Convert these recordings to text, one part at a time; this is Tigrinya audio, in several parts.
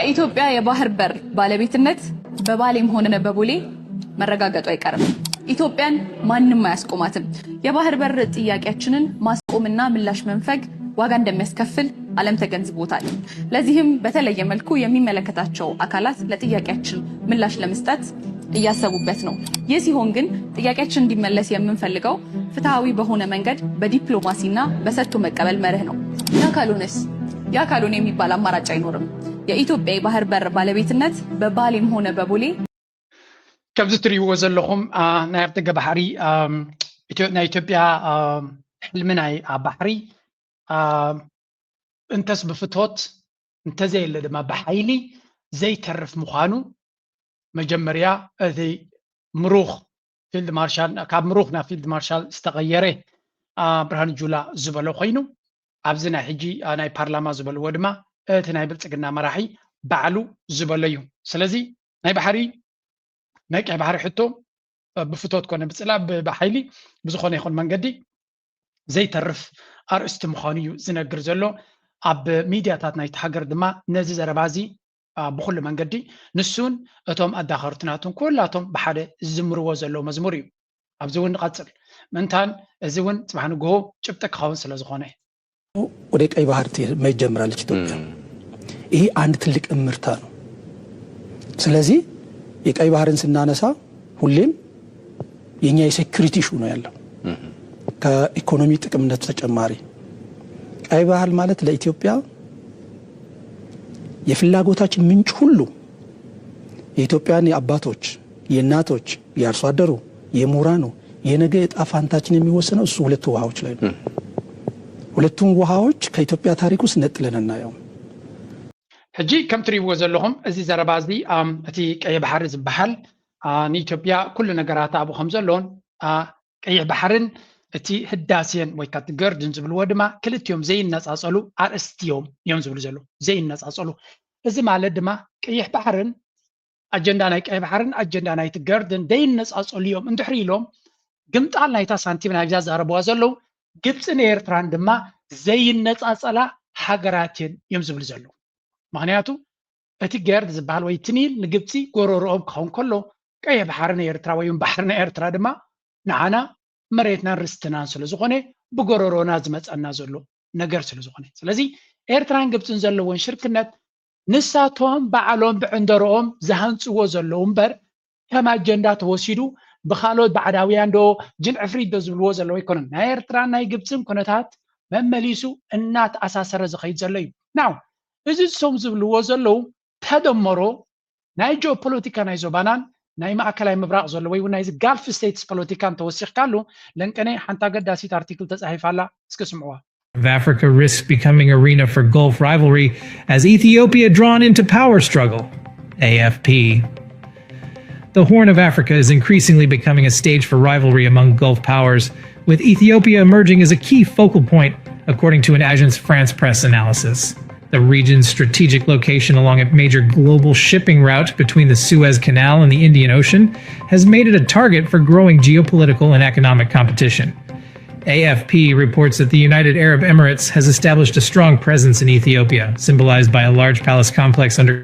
የኢትዮጵያ የባህር በር ባለቤትነት በባሌም ሆነ በቦሌ መረጋገጡ አይቀርም። ኢትዮጵያን ማንም አያስቆማትም። የባህር በር ጥያቄያችንን ማስቆምና ምላሽ መንፈግ ዋጋ እንደሚያስከፍል ዓለም ተገንዝቦታል። ለዚህም በተለየ መልኩ የሚመለከታቸው አካላት ለጥያቄያችን ምላሽ ለመስጠት እያሰቡበት ነው። ይህ ሲሆን ግን ጥያቄያችን እንዲመለስ የምንፈልገው ፍትሐዊ በሆነ መንገድ በዲፕሎማሲና በሰጥቶ መቀበል መርህ ነው። ያ ካልሆነስ? ያ ካልሆነ የሚባል አማራጭ አይኖርም። የኢትዮጵያ የባህር በር ባለቤትነት በባሌም ሆነ በቦሌ ከምዚ ትሪእዎ ዘለኹም ናይ ኣፍደገ ባሕሪ ናይ ኢትዮጵያ ሕልሚ ናይ ባሕሪ እንተስ ብፍቶት እንተዘየለ ድማ ብሓይሊ ዘይተርፍ ምዃኑ መጀመርያ እቲ ምሩኽ ፊልድ ማርሻል ካብ ምሩኽ ናብ ፊልድ ማርሻል ዝተቐየረ ብርሃኑ ጁላ ዝበሎ ኮይኑ ኣብዚ ናይ ሕጂ ናይ ፓርላማ ዝበልዎ ድማ እቲ ናይ ብልፅግና መራሒ ባዕሉ ዝበሎ እዩ። ስለዚ ናይ ባሕሪ ናይ ቀይ ባሕሪ ሕቶ ብፍቶት ኮነ ብፅላ ብሓይሊ ብዝኾነ ይኹን መንገዲ ዘይተርፍ ኣርእስቲ ምዃኑ እዩ ዝነግር ዘሎ። ኣብ ሚድያታት ናይቲ ሃገር ድማ ነዚ ዘረባ እዚ ብኩሉ መንገዲ ንሱን እቶም ኣዳኸርቲ ናቱን ኩላቶም ብሓደ ዝዝምርዎ ዘለዉ መዝሙር እዩ። ኣብዚ እውን ንቐፅል ምእንታን እዚ እውን ፅባሕ ንግሆ ጭብጢ ክኸውን ስለ ዝኾነ ወደ ቀይ ባህር መሄድ ጀምራለች ኢትዮጵያ። ይሄ አንድ ትልቅ እምርታ ነው። ስለዚህ የቀይ ባህርን ስናነሳ ሁሌም የኛ የሴኩሪቲ ኢሹ ነው ያለው ከኢኮኖሚ ጥቅምነት ተጨማሪ። ቀይ ባህር ማለት ለኢትዮጵያ የፍላጎታችን ምንጭ ሁሉ የኢትዮጵያን የአባቶች የእናቶች የአርሶ አደሩ የምሁራኑ የነገ እጣ ፋንታችን የሚወሰነው እሱ ሁለቱ ውሃዎች ላይ ነው። ሁለቱን ውሃዎች ከኢትዮጵያ ታሪክ ውስጥ ነጥለን እናየው። ሕጂ ከም ትሪእዎ ዘለኹም እዚ ዘረባ እዚ እቲ ቀይሕ ባሕሪ ዝበሃል ንኢትዮጵያ ኩሉ ነገራት ኣብኡ ከም ዘሎን ቀይሕ ባሕርን እቲ ህዳሴን ወይ ከዓ ገርድን ዝብልዎ ድማ ክልቲኦም ዘይነፃፀሉ ኣርእስቲ እዮም እዮም ዝብሉ ዘለዉ ዘይነፃፀሉ። እዚ ማለት ድማ ቀይሕ ባሕርን ኣጀንዳ ናይ ቀይ ባሕርን ኣጀንዳ ናይቲ ገርድን ዘይነፃፀሉ እዮም እንድሕሪ ኢሎም ግምጣል ናይታ ሳንቲም ናይዛ ዘረብዋ ዘለዉ ግብፅን ኤርትራን ድማ ዘይነፃፀላ ሃገራት እየን እዮም ዝብሉ ዘለዉ። ምክንያቱ እቲ ገርድ ዝበሃል ወይ እቲ ኒል ንግብፂ ጎረርኦም ክኸውን ከሎ ቀይሕ ባሕሪ ናይ ኤርትራ ወይ እውን ባሕሪ ናይ ኤርትራ ድማ ንዓና መሬትናን ርስትናን ስለ ዝኾነ ብጎረሮና ዝመፀና ዘሎ ነገር ስለ ዝኾነ ስለዚ ኤርትራን ግብፅን ዘለዎን ሽርክነት ንሳቶም ባዕሎም ብዕንደርኦም ዝሃንፅዎ ዘለዉ እምበር ከም ኣጀንዳ ተወሲዱ ብካልኦት ባዕዳውያን ዶ ጅን ዕፍሪት ዶ ዝብልዎ ዘለዉ ኣይኮነን። ናይ ኤርትራን ናይ ግብፅን ኩነታት መመሊሱ እናተኣሳሰረ ዝኸይድ ዘሎ እዩ። ናው እዚ እሶም ዝብልዎ ዘለዉ ተደመሮ ናይ ጂኦፖለቲካ ናይ ዞባናን ናይ ማእከላይ ምብራቕ ዘሎ ወይ እውን ናይዚ ጋልፍ ስቴትስ ፖለቲካ እንተወሲኽካሉ ለንቀነ ሓንቲ ኣገዳሲት ኣርቲክል ተፃሒፋ ኣላ እስኪ ስምዕዋ። of Africa risks becoming arena for Gulf rivalry as Ethiopia drawn into power struggle. A F P. The Horn of Africa is increasingly becoming a stage for rivalry among Gulf powers, with Ethiopia emerging as a key focal point, according to an Agence France Presse analysis. The region's strategic location along a major global shipping route between the Suez Canal and the Indian Ocean has made it a target for growing geopolitical and economic competition. A F P reports that the United Arab Emirates has established a strong presence in Ethiopia, symbolized by a large palace complex under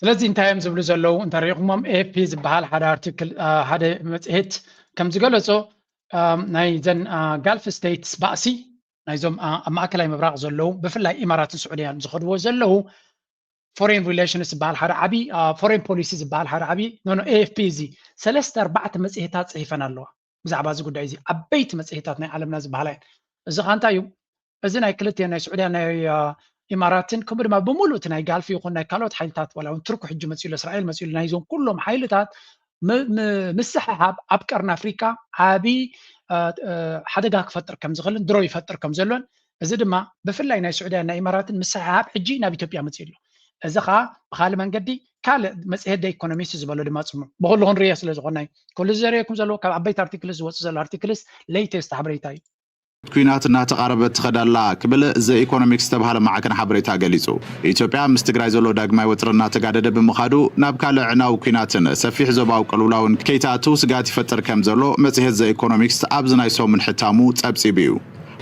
ስለዚ እንታይ እዮም ዝብሉ ዘለዉ እንተሪኢኹሞም ኤኤፍፒ ዝበሃል ሓደ ኣርቲክል ሓደ መፅሄት ከም ዝገለፆ ናይዘን ጋልፍ ስቴትስ ባእሲ ናይዞም ኣብ ማእከላይ ምብራቕ ዘለዉ ብፍላይ ኢማራትን ስዑድያን ዝኸድዎ ዘለዉ ፎሬን ሪሌሽንስ ዝበሃል ሓደ ዓብዪ ፎሬን ፖሊሲ ዝበሃል ሓደ ዓብዪ ኖ ኤኤፍፒ እዚ ሰለስተ ኣርባዕተ መፅሄታት ፅሒፈን ኣለዋ ብዛዕባ እዚ ጉዳይ እዚ ዓበይቲ መፅሄታት ናይ ዓለምና ዝበሃላ እየን። እዚ ከዓ እንታይ እዩ? እዚ ናይ ክልቲኤን ናይ ስዑድያን ናይ ኢማራትን ከምኡ ድማ ብምሉእ እቲ ናይ ጋልፍ ይኹን ናይ ካልኦት ሓይልታት ዋላ እውን ቱርኩ ሕጂ መፅኡ ኣሎ እስራኤል መፅኡ ኣሎ ናይዞም ኩሎም ሓይልታት ምስሕሓብ ኣብ ቀርኒ ኣፍሪካ ዓብዪ ሓደጋ ክፈጥር ከም ዝኽእልን ድሮ ይፈጥር ከም ዘሎን እዚ ድማ ብፍላይ ናይ ስዑድያን ናይ ኢማራትን ምስሕሓብ ሕጂ ናብ ኢትዮጵያ መፅኡ ኣሎ። እዚ ከዓ ብካልእ መንገዲ ካልእ መፅሄት ደ ኢኮኖሚስት ዝበሎ ድማ ፅምዑ ብኩሉ ክንሪኦ ስለ ዝኾናይ ኩሉ ዘርእየኩም ዘለዎ ካብ ዓበይቲ ኣርቲክልስ ዝወፁ ዘሎ ኣርቲክልስ ሌይተስት ሓበሬታ እዩ። ኲናት እናተቓረበት ትኸድ ኣላ ክብል ዘ ኢኮኖሚክስ ዝተባህለ ማዕከን ሓበሬታ ገሊጹ። ኢትዮጵያ ምስ ትግራይ ዘሎ ዳግማይ ወጥሪ እናተጋደደ ብምኻዱ ናብ ካልእ ዕዕናዊ ኲናትን ሰፊሕ ዞባዊ ቅልውላውን ከይትኣቱ ስግኣት ይፈጥር ከም ዘሎ መጽሔት ዘ ኢኮኖሚክስ ኣብዚ ናይ ሰሙን ሕታሙ ጸብጺቡ እዩ።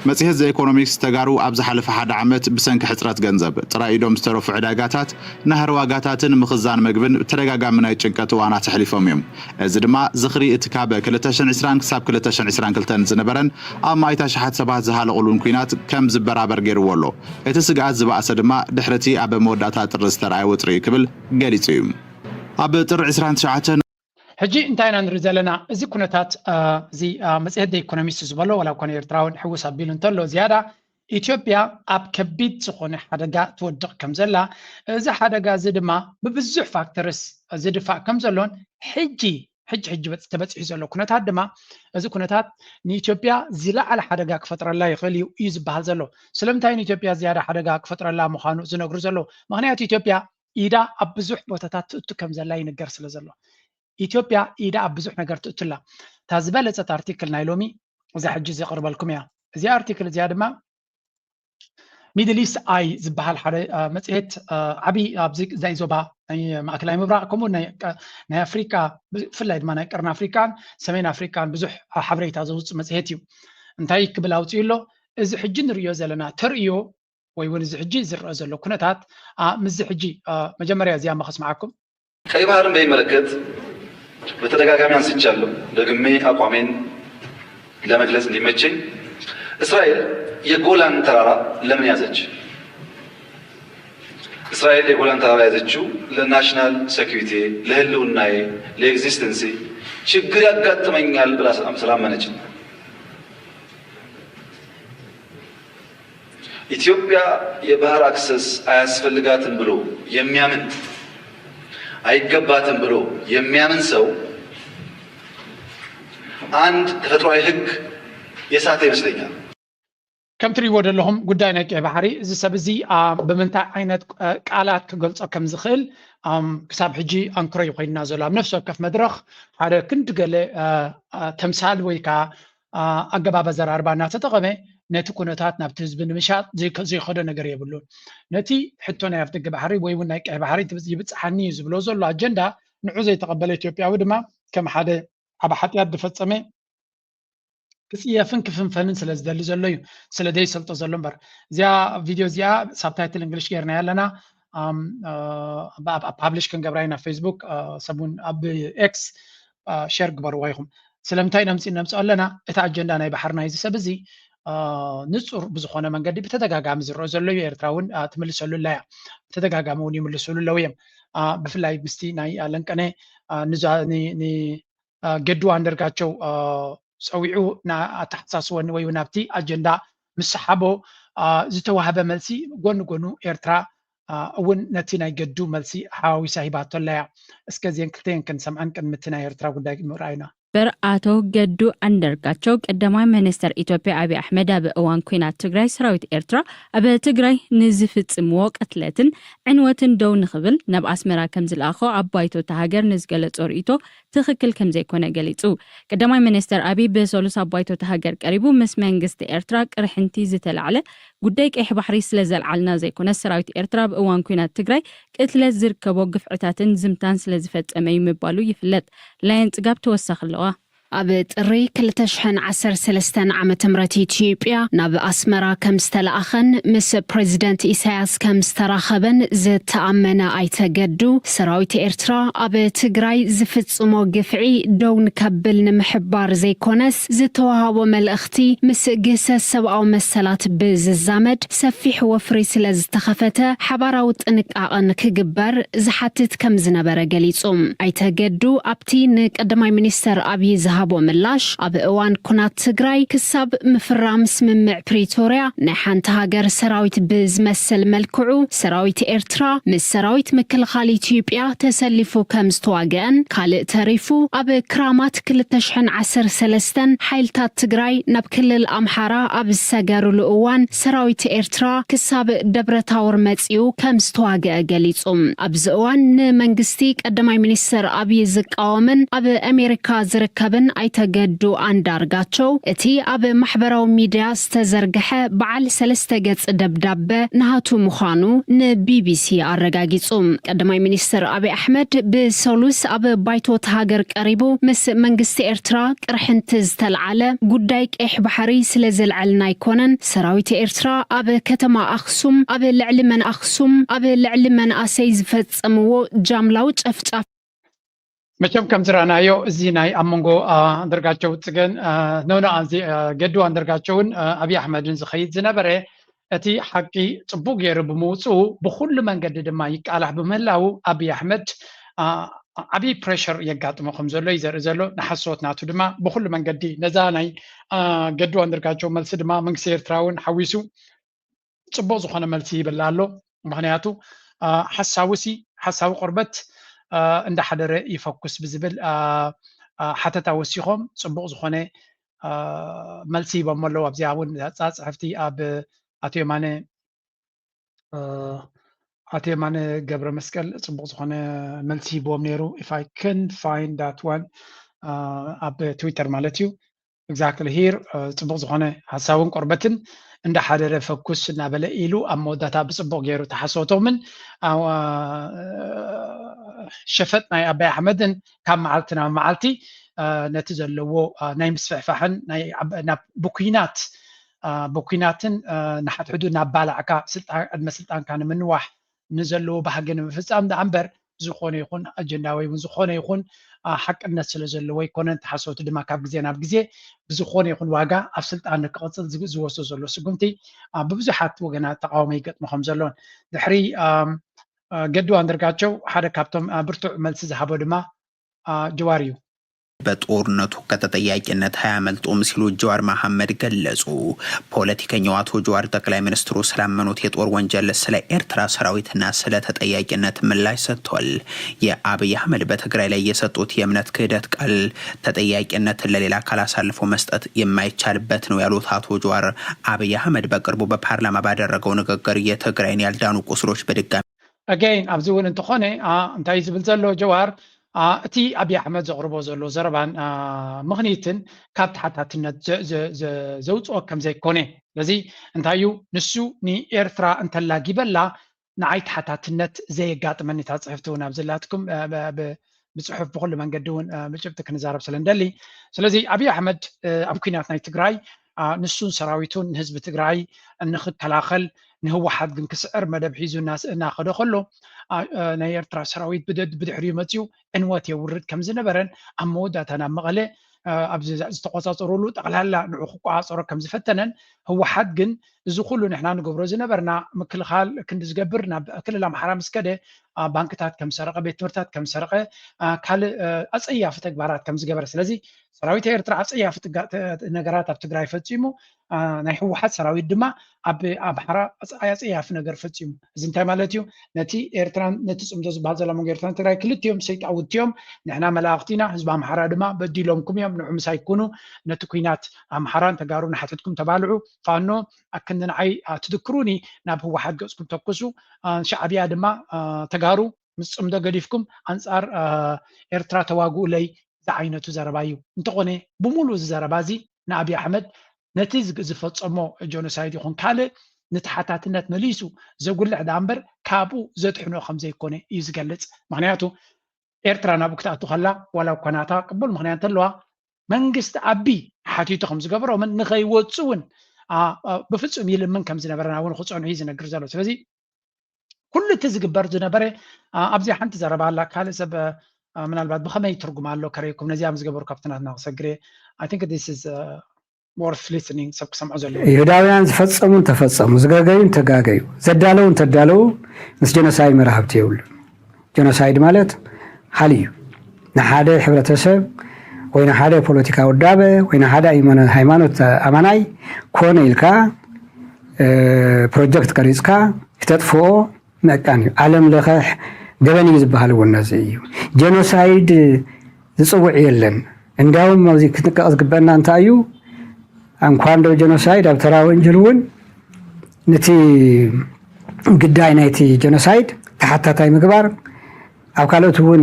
መጽሔት ዘ ኢኮኖሚክስ፣ ተጋሩ ኣብ ዝሓለፈ ሓደ ዓመት ብሰንኪ ሕጽረት ገንዘብ ጥራይ ኢዶም ዝተረፉ ዕዳጋታት፣ ናህሪ ዋጋታትን ምኽዛን መግብን ብተደጋጋሚ ናይ ጭንቀት እዋናት ኣሕሊፎም እዮም። እዚ ድማ ዝኽሪ እቲ ካብ ክልተ ሽሕን ዕስራን ክሳብ ክልተ ሽሕን ዕስራን ክልተን ዝነበረን ኣብ ማእት ኣሽሓት ሰባት ዝሃለቑሉን ኲናት ከም ዝበራበር ገይርዎ ኣሎ። እቲ ስግኣት ዝበኣሰ ድማ ድሕሪ እቲ ኣብ መወዳእታ ጥሪ ዝተረኣየ ወጥሪ እዩ ክብል ገሊጹ እዩ። ኣብ ጥሪ ዕስራን ትሽዓተን ሕጂ እንታይ ኢና ንርኢ ዘለና? እዚ ኩነታት፣ እ፣ እዚ፣ እ፣ መጽሔት ዘ ኢኮኖሚስት ዝበሎ፣ ዋላ እኳ ንኤርትራውን ሕውስ ኣቢሉ እንተሎ፣ ዝያዳ ኢትዮጵያ ኣብ ከቢድ ዝኾነ ሓደጋ ትወድቕ ከም ዘላ፣ እዚ ሓደጋ እዚ ድማ ብብዙሕ ፋክተርስ ዝድፋእ ከም ዘሎን ሕጂ፣ ሕጂ፣ ሕጂ በጽ-፣ ተበጺሑ ዘሎ ኩነታት ድማ፣ እዚ ኩነታት ንኢትዮጵያ ዝለዓለ ሓደጋ ክፈጥረላ ይኽእል እዩ፣ እዩ ዝበሃል ዘሎ። ስለምንታይ ንኢትዮጵያ ዝያዳ ሓደጋ ክፈጥረላ ምዃኑ ዝነግሩ ዘለዉ? ምኽንያቱ ኢትዮጵያ ኢዳ ኣብ ብዙሕ ቦታታት ትእቱ ከም ዘላ ይንገር ስለ ዘሎ። ኢትዮጵያ ኢዳ ኣብ ብዙሕ ነገር ትእቱ ኣላ። እታ ዝበለጸት ኣርቲክል ናይ ሎሚ እዛ ሕጂ ዘቕርበልኩም እያ። እዚኣ ኣርቲክል እዚኣ ድማ ሚድል ኢስት ኣይ ዝበሃል ሓደ፣ እ፣ መጽሔት፣ እ፣ ዓቢ ኣብዚ ናይ ዞባ ናይ ማእከላይ ምብራቕ ከምኡ ናይ ቀ-፣ ናይ ኣፍሪቃ፣ ብፍላይ ድማ ናይ ቀርኒ ኣፍሪቃን ሰሜን ኣፍሪቃን ብዙሕ ሓበሬታ ዘውጽእ መጽሔት እዩ። እንታይ ክብል ኣውጺኡ ኣሎ? እዚ ሕጂ ንርእዮ ዘለና ተርእዮ ወይ እውን እዚ ሕጂ ዝረአ ዘሎ ኩነታት፣ ኣ፣ ምስዚ ሕጂ፣ እ፣ መጀመርያ እዚኣ እሞ ከስምዓኩም። ቀይ ባህርን በሚመለከት በተደጋጋሚ አንስቻለሁ። ደግሜ አቋሜን ለመግለጽ እንዲመቸኝ፣ እስራኤል የጎላን ተራራ ለምን ያዘች? እስራኤል የጎላን ተራራ ያዘችው ለናሽናል ሴኩሪቲ፣ ለህልውናዬ፣ ለኤግዚስተንሲ ችግር ያጋጥመኛል ብላ ስላም-፣ ስላመነች ነው። ኢትዮጵያ የባህር አክሰስ አያስፈልጋትም ብሎ የሚያምን፣ አይገባትም ብሎ የሚያምን ሰው አንድ ተፈጥሯዊ ህግ የሳተ ይመስለኛል። ከም ትርእይዎ ዘለኹም ጉዳይ ናይ ቀይ ባሕሪ፣ እዚ ሰብ እዚ፣ አ፣ ብምንታይ ዓይነት፣ አ፣ ቃላት ክገልጾ ከም ዝኽእል፣ ኣም፣ ክሳብ ሕጂ ኣንክሮ እዩ ኮይንና ዘሎ። ኣብ ነፍሲ ወከፍ መድረኽ ሓደ ክንዲ ገለ፣ አ፣ አ፣ ተምሳል ወይ ከኣ፣ አ፣ ኣገባብ ኣዘራርባ እናተጠቐመ ነቲ ኩነታት ናብቲ ህዝቢ ንምሻጥ ዘይከ-፣ ዘይኸዶ ነገር የብሉን። ነቲ ሕቶ ናይ ኣፍደገ ባሕሪ ወይ እውን ናይ ቀይ ባሕሪ ትብ-፣ ይብጽሓኒ እዩ ዝብሎ ዘሎ ኣጀንዳ ንዑ ዘይተቐበለ ኢትዮጵያዊ ድማ ከም ሓደ ዓቢ ሓጢኣት ዝፈጸመ ክጽየፍን ክፍንፈንን ስለ ዝደሊ ዘሎ እዩ፣ ስለ ዘይሰልጦ ዘሎ እምበር። እዚኣ ቪድዮ እዚኣ ሳብታይትል እንግሊሽ ጌርናያ ኣለና። ኣም፣ እ፣ ኣብ፣ ኣብ ፓብሊሽ ክንገብራ ኢና፣ ፌስቡክ፣ እ፣ ሰሙን ኣብ ኤክስ፣ እ፣ ሼር ግበርዋ ኢኹም። ስለምንታይ ነምጽ-፣ ነምጽኦ ኣለና? እቲ ኣጀንዳ ናይ ባሕሪ ናይዚ ሰብ እዚ፣ እ፣ ንጹር ብዝኾነ መንገዲ ብተደጋጋሚ ዝረአ ዘሎ እዩ። ኤርትራ እውን፣ እ፣ ትምልሰሉ ኣላ እያ። ብተደጋጋሚ እውን ይምልስሉ ኣለዉ እዮም። እ፣ ብፍላይ ምስቲ ናይ ኣለንቀነ፣ እ፣ ንዛ-፣ ኒ-፣ ኒ-፣ እ፣ ገዱ ኣንደርጋቸው፣ እ፣ ጸዊዑ ና-፣ ኣተሓሳስወኒ ወይ እውን ኣብቲ ኣጀንዳ ምስ ሰሓቦ፣ እ፣ ዝተዋህበ መልሲ ጎኒ ጎኑ ኤርትራ፣ እ፣ እውን ነቲ ናይ ገዱ መልሲ ሓዋዊሳ ሂባቶ ኣላ እያ። እስከ እዚአን ክልተየን ክንሰምዐን ቅድሚ እቲ ናይ ኤርትራ ጉዳይ ምርኣይና። በር ኣቶ ገዱ ኣንደርጋቸው፣ ቀዳማይ ሚኒስተር ኢትዮጵያ ኣብይ ኣሕመድ ኣብ እዋን ኲናት ትግራይ ሰራዊት ኤርትራ ኣብ ትግራይ ንዝፍጽምዎ ቅትለትን ዕንወትን ደው ንኽብል ናብ ኣስመራ ከም ዝለኣኾ ኣብ ባይቶ እታ ሃገር ንዝገለጾ ርእይቶ ትኽክል ከም ዘይኮነ ገሊጹ። ቀዳማይ ሚኒስተር ኣብይ ብሰሉስ ኣብ ባይቶ እታ ሃገር ቀሪቡ ምስ መንግስቲ ኤርትራ ቅርሕንቲ ዝተላዕለ ጉዳይ ቀይሕ ባሕሪ ስለ ዘልዓልና ዘይኮነስ ሰራዊት ኤርትራ ኣብ እዋን ኲናት ትግራይ ቅትለት ዝርከቦ ግፍዕታትን ዝምታን ስለ ዝፈጸመ እዩ ምባሉ ይፍለጥ። ላየን ጽጋብ ተወሳኺ ኣለዋ። ኣብ ጥሪ ክልተ ሽሕን ዓሰርተ ሰለስተን ዓመተ ምህረት ኢትዮጵያ ናብ ኣስመራ ከም ዝተለኣኸን ምስ ፕሬዚደንት ኢሳያስ ከም ዝተራኸበን ዝተኣመነ ኣይተ ገዱ፣ ሰራዊት ኤርትራ ኣብ ትግራይ ዝፍጽሞ ግፍዒ ደው ንከብል ንምሕባር ዘይኮነስ ዝተዋሃቦ መልእኽቲ ምስ ግህሰት ሰብኣዊ መሰላት ብዝዛመድ ሰፊሕ ወፍሪ ስለ ዝተኸፈተ ሓባራዊ ጥንቃቐ ንክግበር ዝሓትት ከም ዝነበረ ገሊጹ። ኣይተ ገዱ ኣብቲ ንቀዳማይ ሚኒስተር ኣብዪ ዝሃቦ ምላሽ፣ ኣብ እዋን ኩናት ትግራይ ክሳብ ምፍራም ስምምዕ ፕሪቶርያ ናይ ሓንቲ ሃገር ሰራዊት ብዝመስል መልክዑ ሰራዊት ኤርትራ ምስ ሰራዊት ምክልኻል ኢትዮጵያ ተሰሊፉ ከም ዝተዋግአን ካልእ ተሪፉ ኣብ ክራማት ክልተ ሽሕን ዓሰርተ ሰለስተን ሓይልታት ትግራይ ናብ ክልል ኣምሓራ ኣብ ዝሰገሩሉ እዋን ሰራዊት ኤርትራ ክሳብ ደብረ ታቦር መጺኡ ከም ዝተዋግአ ገሊጹ። ኣብዚ እዋን ንመንግስቲ ቀዳማይ ሚኒስተር ኣብዪ ዝቃወምን ኣብ ኣሜሪካ ዝርከብን ኣይተ ገዱ ኣንዳርጋቸው እቲ ኣብ ማሕበራዊ ሚድያ ዝተዘርግሐ በዓል ሰለስተ ገጽ ደብዳበ ናሃቱ ምዃኑ ንቢቢሲ ኣረጋጊጹ። ቀዳማይ ሚኒስትር ኣብይ ኣሕመድ ብሰሉስ ኣብ ባይቶ እቲ ሃገር ቀሪቡ ምስ መንግስቲ ኤርትራ ቅርሕንቲ ዝተልዓለ ጉዳይ ቀይሕ ባሕሪ ስለ ዘልዐልና ኣይኮነን፣ ሰራዊት ኤርትራ ኣብ ከተማ ኣኽሱም ኣብ ልዕሊ መን ኣኽሱም ኣብ ልዕሊ መንኣሰይ ዝፈጸምዎ ጃምላዊ ጨፍጫፍ መቸም ከም ዝረኣናዮ እዚ ናይ ኣብ መንጎ ኣንደርጋቸው ጽገን ኖኖ ኣዚ ገዱ ኣንደርጋቸውን ኣብይ ኣሕመድን ዝኸይድ ዝነበረ እቲ ሓቂ ጽቡቅ ገይሩ ብምውፅኡ ብኩሉ መንገዲ ድማ ይቃላሕ ብምህላው ኣብይ ኣሕመድ ዓብይ ፕሬሸር የጋጥሞ ከም ዘሎ እዩ ዘርኢ ዘሎ። ንሓሶት ናቱ ድማ ብኩሉ መንገዲ ነዛ ናይ ገዱ ኣንደርጋቸው መልሲ ድማ መንግስቲ ኤርትራ እውን ሓዊሱ ጽቡቕ ዝኾነ መልሲ ይብል ኣሎ። ምኽንያቱ ሓሳዊ ሲ ሓሳዊ ቆርበት እንዳሓደረ ይፈኩስ ብዝብል ሓተታ ወሲኾም ጽቡቕ ዝኾነ መልሲ ሂቦም ኣለዉ። ኣብዚኣ እውን ፃፅሕፍቲ ኣብ ኣቶ የማነ ኣቶ የማነ ገብረ መስቀል ጽቡቕ ዝኾነ መልሲ ሂብዎም ነይሩ። If I can find that one ኣብ ትዊተር ማለት እዩ። Exactly here ጽቡቕ ዝኾነ ሓሳብን ቆርበትን እንዳሓደረ ፈኩስ እናበለ ኢሉ ኣብ መወዳእታ ብጽቡቕ ገይሩ ተሓሰወቶምን ሸፈጥ ናይ ኣባይ ኣሕመድን ካብ መዓልቲ ናብ መዓልቲ ነቲ ዘለዎ ናይ ምስፍሕፋሕን ናብ ብኩናት ብኩናትን ንሓድሕዱ እናባላዕካ ዕድመ ስልጣንካ ንምንዋሕ ንዘለዎ ባህጊ ንምፍፃም ደኣ እምበር ዝኾነ ይኹን ኣጀንዳ ወይ እውን ዝኾነ ይኹን ሓቅነት ስለ ዘለዎ ኣይኮነን። ተሓሰውቲ ድማ ካብ ግዜ ናብ ግዜ ብዝኾነ ይኹን ዋጋ ኣብ ስልጣን ንክቕፅል ዝወስዶ ዘሎ ስጉምቲ ብብዙሓት ወገናት ተቃውሞ ይገጥሞ ከም ዘሎን ድሕሪ ገዱ ኣንደርጋቸው ሓደ ካብቶም ብርቱዕ መልሲ ዝሃቦ ድማ ጀዋር እዩ። በጦርነቱ ከተጠያቂነት አያመልጡም ሲሉ ጀዋር መሐመድ ገለጹ። ፖለቲከኛው አቶ ጀዋር ጠቅላይ ሚኒስትሩ ስላመኑት የጦር ወንጀል ስለ ኤርትራ ሰራዊትና ስለ ተጠያቂነት ምላሽ ሰጥቷል። የአብይ አህመድ በትግራይ ላይ የሰጡት የእምነት ክህደት ቃል ተጠያቂነትን ለሌላ አካል አሳልፎ መስጠት የማይቻልበት ነው ያሉት አቶ ጀዋር አብይ አህመድ በቅርቡ በፓርላማ ባደረገው ንግግር የትግራይን ያልዳኑ ቁስሎች በድጋሚ Again ኣብዚ እውን እንተኾነ እንታይ ዝብል ዘሎ ጀዋር እቲ ኣብይ ኣሕመድ ዘቕርቦ ዘሎ ዘረባን ምኽኒትን ካብ ተሓታትነት ዘውፅኦ ከም ዘይኮነ ስለዚ እንታይ እዩ ንሱ ንኤርትራ እንተላጊበላ ንዓይ ተሓታትነት ዘየጋጥመኒ እታ ፅሕፍቲ እውን ኣብ ዘላትኩም ብፅሑፍ ብኩሉ መንገዲ እውን ብጭብጢ ክንዛረብ ስለ ንደሊ ስለዚ ኣብይ ኣሕመድ ኣብ ኩናት ናይ ትግራይ ንሱን ሰራዊቱን ንህዝቢ ትግራይ ንክከላኸል ንህወሓት ግን ክስዕር መደብ ሒዙ እናኸደ ከሎ ናይ ኤርትራ ሰራዊት ብድሕሪኡ መፅኡ ዕንወት የውርድ ከም ዝነበረን ኣብ መወዳእታ ናብ መቐለ ኣብ ዝተቆፃፀሩሉ ጠቕላላ ንዑ ክቆፃፀሮ ከም ዝፈተነን ህወሓት ግን እዚ ኩሉ ንሕና ንገብሮ ዝነበርና ምክልኻል ክንዲ ዝገብር ናብ ክልል ኣምሓራ ምስ ከደ ባንክታት ከም ዝሰረቐ ቤት ትምህርታት ከም ዝሰረቐ ካልእ ኣፀያፊ ተግባራት ከም ዝገበረ ስለዚ ሰራዊት ኤርትራ ኣፀያፊ ነገራት ኣብ ትግራይ ፈፂሙ ናይ ህወሓት ሰራዊት ድማ ኣብ ኣምሓራ ኣፀያፊ ነገር ፈፂሙ እዚ እንታይ ማለት እዩ ነቲ ኤርትራን ነቲ ፅምዶ ዝበሃል ዘሎ መንጎ ኤርትራን ትግራይ ክልቲኦም ሰይጣውንቲ እዮም ንሕና መላእኽቲ ኢና ህዝቢ ኣምሓራ ድማ በዲሎምኩም እዮም ንዑ ምሳይ ኩኑ ነቲ ኩናት ኣምሓራን ተጋሩ ንሓትትኩም ተባልዑ ፋኖ ኣክንዲ ንዓይ ትድክሩኒ ናብ ህወሓት ገፅኩም ተኩሱ ሻዕብያ ድማ ተጋሩ ምስ ፅምዶ ገዲፍኩም ኣንፃር ኤርትራ ተዋግኡለይ ዝዓይነቱ ዘረባ እዩ እንተኾነ ብሙሉእ እዚ ዘረባ እዚ ንኣብይ ኣሕመድ ነቲ ዝፈፀሞ ጆኖሳይድ ይኹን ካልእ ንተሓታትነት መሊሱ ዘጉልሕ ዳኣ እምበር ካብኡ ዘድሕኖ ከም ዘይኮነ እዩ ዝገልፅ ምክንያቱ ኤርትራ ናብኡ ክትኣቱ ከላ ዋላ እኳ ናታ ቅቡል ምክንያት እንተለዋ መንግስቲ ኣቢ ሓቲቱ ከም ዝገበሮምን ንኸይወፁ እውን ብፍፁም ይልምን ከም ዝነበረ ናብኡ ንክፀንሑ እዩ ዝነግር ዘሎ ስለዚ ኩሉ እቲ ዝግበር ዝነበረ ኣብዚ ሓንቲ ዘረባ ኣላ ካልእ ሰብ ምናልባት ብኸመይ ትርጉም ኣሎ ከረይኩም ነዚኣም ዝገበሩ ካብቲ ናትና ክሰግር I think this is worth listening ሰብ ክሰምዖ ዘለዎ ይሁዳውያን ዝፈጸሙን ተፈጸሙ ዝገገዩን ተጋገዩ ዘዳለውን ተዳለዉ ምስ ጀኖሳይድ መራህብቲ የብሉን ጀኖሳይድ ማለት ሓል እዩ ንሓደ ሕብረተሰብ ወይ ንሓደ ፖለቲካ ውዳበ ወይ ንሓደ ሃይማኖት ኣማናይ ኮነ ኢልካ ፕሮጀክት ቀሪፅካ ክተጥፍኦ ምዕቃን እዩ። ዓለም ለኸ ገበን እዩ ዝበሃል እውን ነዚ እዩ። ጀኖሳይድ ዝፅውዕ የለን። እንዲያውም ኣብዚ ክጥንቀቕ ዝግበአና እንታይ እዩ? እንኳን ዶ ጀኖሳይድ ኣብ ተራ ወንጀል እውን ነቲ ግዳይ ናይቲ ጀኖሳይድ ተሓታታይ ምግባር ኣብ ካልኦት እውን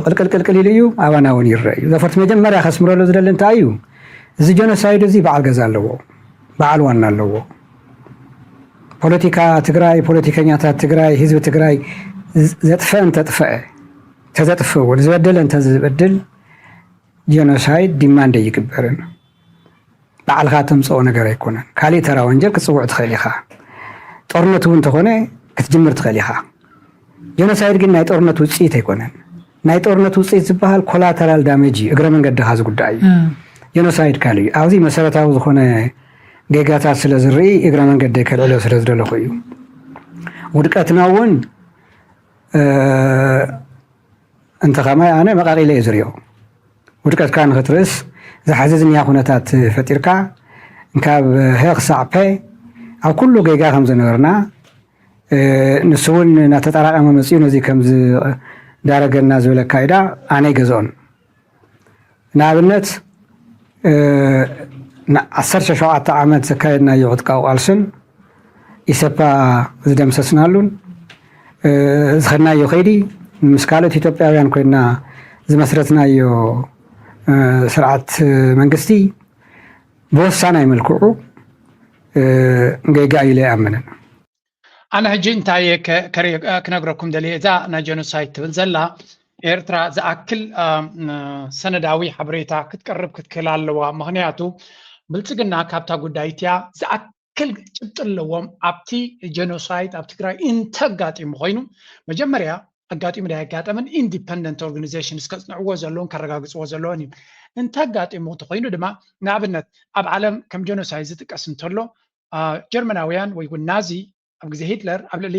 ቅልቅልቅልቅል ኢሉ እዩ፣ ኣባና እውን ይረአ እዩ። ዘፈርት መጀመርያ ከስምረሉ ዝደሊ እንታይ እዩ? እዚ ጀኖሳይድ እዚ በዓል ገዛ ኣለዎ፣ በዓል ዋና ኣለዎ። ፖለቲካ ትግራይ፣ ፖለቲከኛታት ትግራይ፣ ህዝቢ ትግራይ ዘጥፈአ እንተጥፈአ፣ እንተዘጥፍእ እውን፣ ዝበደለ እንተዝበድል፣ ጀኖሳይድ ዲማንድ ኣይግበርን። ባዕልኻ ተምፅኦ ነገር ኣይኮነን። ካሊእ ተራ ወንጀል ክትፅውዕ ትኽእል ኢኻ። ጦርነት እውን እንተኾነ ክትጅምር ትኽእል ኢኻ። ጀኖሳይድ ግን ናይ ጦርነት ውፅኢት ኣይኮነን። ናይ ጦርነት ውፅኢት ዝበሃል ኮላተራል ዳሜጅ እዩ፣ እግረ መንገድኻ ዝጉዳእ እዩ። ጀኖሳይድ ካልእ እዩ። ኣብዚ መሰረታዊ ዝኾነ ጌጋታት ስለ ዝርኢ እግረ መንገደይ ከልዕሎ ስለ ዝደለኹ እዩ። ውድቀትና እውን እንተ ኸማይ ኣነ መቓቒለ እየ ዝሪኦ። ውድቀትካ ንኽትርእስ ዘሓዝንያ ኩነታት ፈጢርካ፣ ካብ ሀ ክሳዕ ፐ ኣብ ኩሉ ጌጋ ከም ዝነበርና፣ ንሱ እውን እናተጠራቐመ መፂኡ ነዚ ከም ዝዳረገና ዝበለካ ኢዳ ኣነ ኣይገዝኦን። ንኣብነት፣ ን ዓሰርተ ሸውዓተ ዓመት ዘካየድናዮ ዕጥቃዊ ቃልስን ኢሰፓ ዝደምሰስናሉን ዝኸድናዮ ከይዲ፣ ምስ ካልኦት ኢትዮጵያውያን ኮይና ዝመስረትናዮ ስርዓት መንግስቲ ብወሳናይ መልክዑ ጌጋ ኢለ ኣይኣምንን። ኣነ ሕጂ እንታይ ክነግረኩም ደልየ፣ እዛ ናይ ጀኖሳይድ ትብል ዘላ ኤርትራ ዝኣክል ሰነዳዊ ሓበሬታ ክትቀርብ ክትክእል ኣለዋ። ምክንያቱ ብልፅግና ካብታ ጉዳይ እቲያ ዝኣክል ጭብጢ ኣለዎም። ኣብቲ ጀኖሳይድ ኣብ ትግራይ እንተጋጢሙ ኮይኑ መጀመርያ ኣጋጢሙ ዳይ ኣጋጠመን ኢንዲፐንደንት ኦርጋኒዜሽን እስከፅንዕዎ ዘለውን ከረጋግፅዎ ዘለውን እዩ። እንተጋጢሙ ተኮይኑ ድማ ንኣብነት ኣብ ዓለም ከም ጀኖሳይድ ዝጥቀስ እንተሎ ጀርመናውያን ወይ እውን ናዚ ኣብ ግዜ ሂትለር ኣብ ልዕሊ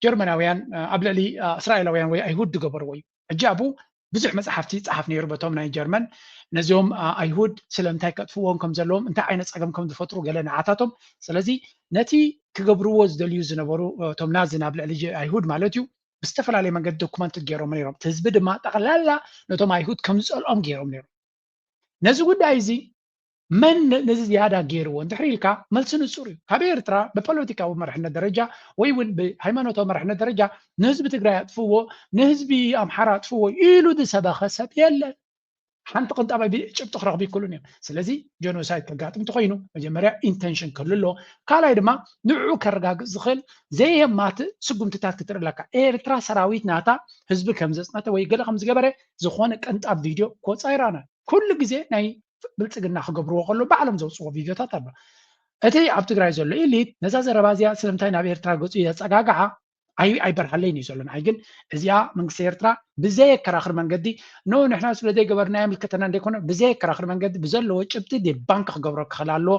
ጀርመናውያን ኣብ ልዕሊ እስራኤላውያን ወይ ኣይሁድ ዝገበርዎ እዩ። ሕጂ ኣብኡ ብዙሕ መፅሓፍቲ ይፀሓፍ ነይሩ በቶም ናይ ጀርመን ነዚኦም ኣይሁድ ስለምንታይ ከጥፍዎም ከም ዘለዎም እንታይ ዓይነት ፀገም ከም ዝፈጥሩ ገለ ንዓታቶም። ስለዚ ነቲ ክገብርዎ ዝደልዩ ዝነበሩ እቶም ናዚ ናብ ልዕሊ ኣይሁድ ማለት እዩ ብዝተፈላለየ መንገዲ ዶኩመንት ገይሮም ነይሮም። ህዝቢ ድማ ጠቕላላ ነቶም ኣይሁድ ከም ዝፀልኦም ገይሮም ነይሮም። ነዚ ጉዳይ እዚ መን ነዚ ዝያዳ ገይርዎ እንድሕር ኢልካ መልሲ ንፁር እዩ። ካብ ኤርትራ ብፖለቲካዊ መርሕነት ደረጃ ወይ እውን ብሃይማኖታዊ መርሕነት ደረጃ ንህዝቢ ትግራይ ኣጥፍዎ፣ ንህዝቢ ኣምሓራ ኣጥፍዎ ኢሉ ዝሰበኸ ሰብ የለን። ሓንቲ ቅንጣብ ጭብጢ ክረኽቡ ይክእሉን እዮም። ስለዚ ጀኖሳይድ ከጋጥም እንተኮይኑ መጀመርያ ኢንተንሽን ክህሉ ኣለዎ። ካልኣይ ድማ ንዕኡ ከረጋግፅ ዝኽእል ዘየማትእ ስጉምትታት ክትርኢ ኣለካ። ኤርትራ ሰራዊት ናታ ህዝቢ ከም ዘፅነተ ወይ ገለ ከም ዝገበረ ዝኾነ ቅንጣብ ቪድዮ ክወፃ ይረኣና። ኩሉ ግዜ ናይ ብልፅግና ክገብርዎ ከሎ ባዕሎም ዘውፅዎ ቪድዮታት ኣሎ። እቲ ኣብ ትግራይ ዘሎ ኢሊት ነዛ ዘረባ እዚኣ ስለምንታይ ናብ ኤርትራ ገፁ የፀጋግዓ ኣይ ኣይበርሃለይን እዩ ዘሎ። ንዓይ ግን እዚኣ መንግስቲ ኤርትራ ብዘየከራኽር መንገዲ ኖ ንሕና ስለ ዘይገበርና የምልከተና እንደይኮነ ብዘየከራኽር መንገዲ ብዘለዎ ጭብጢ ዲባንክ ክገብሮ ክኽእል ኣለዎ።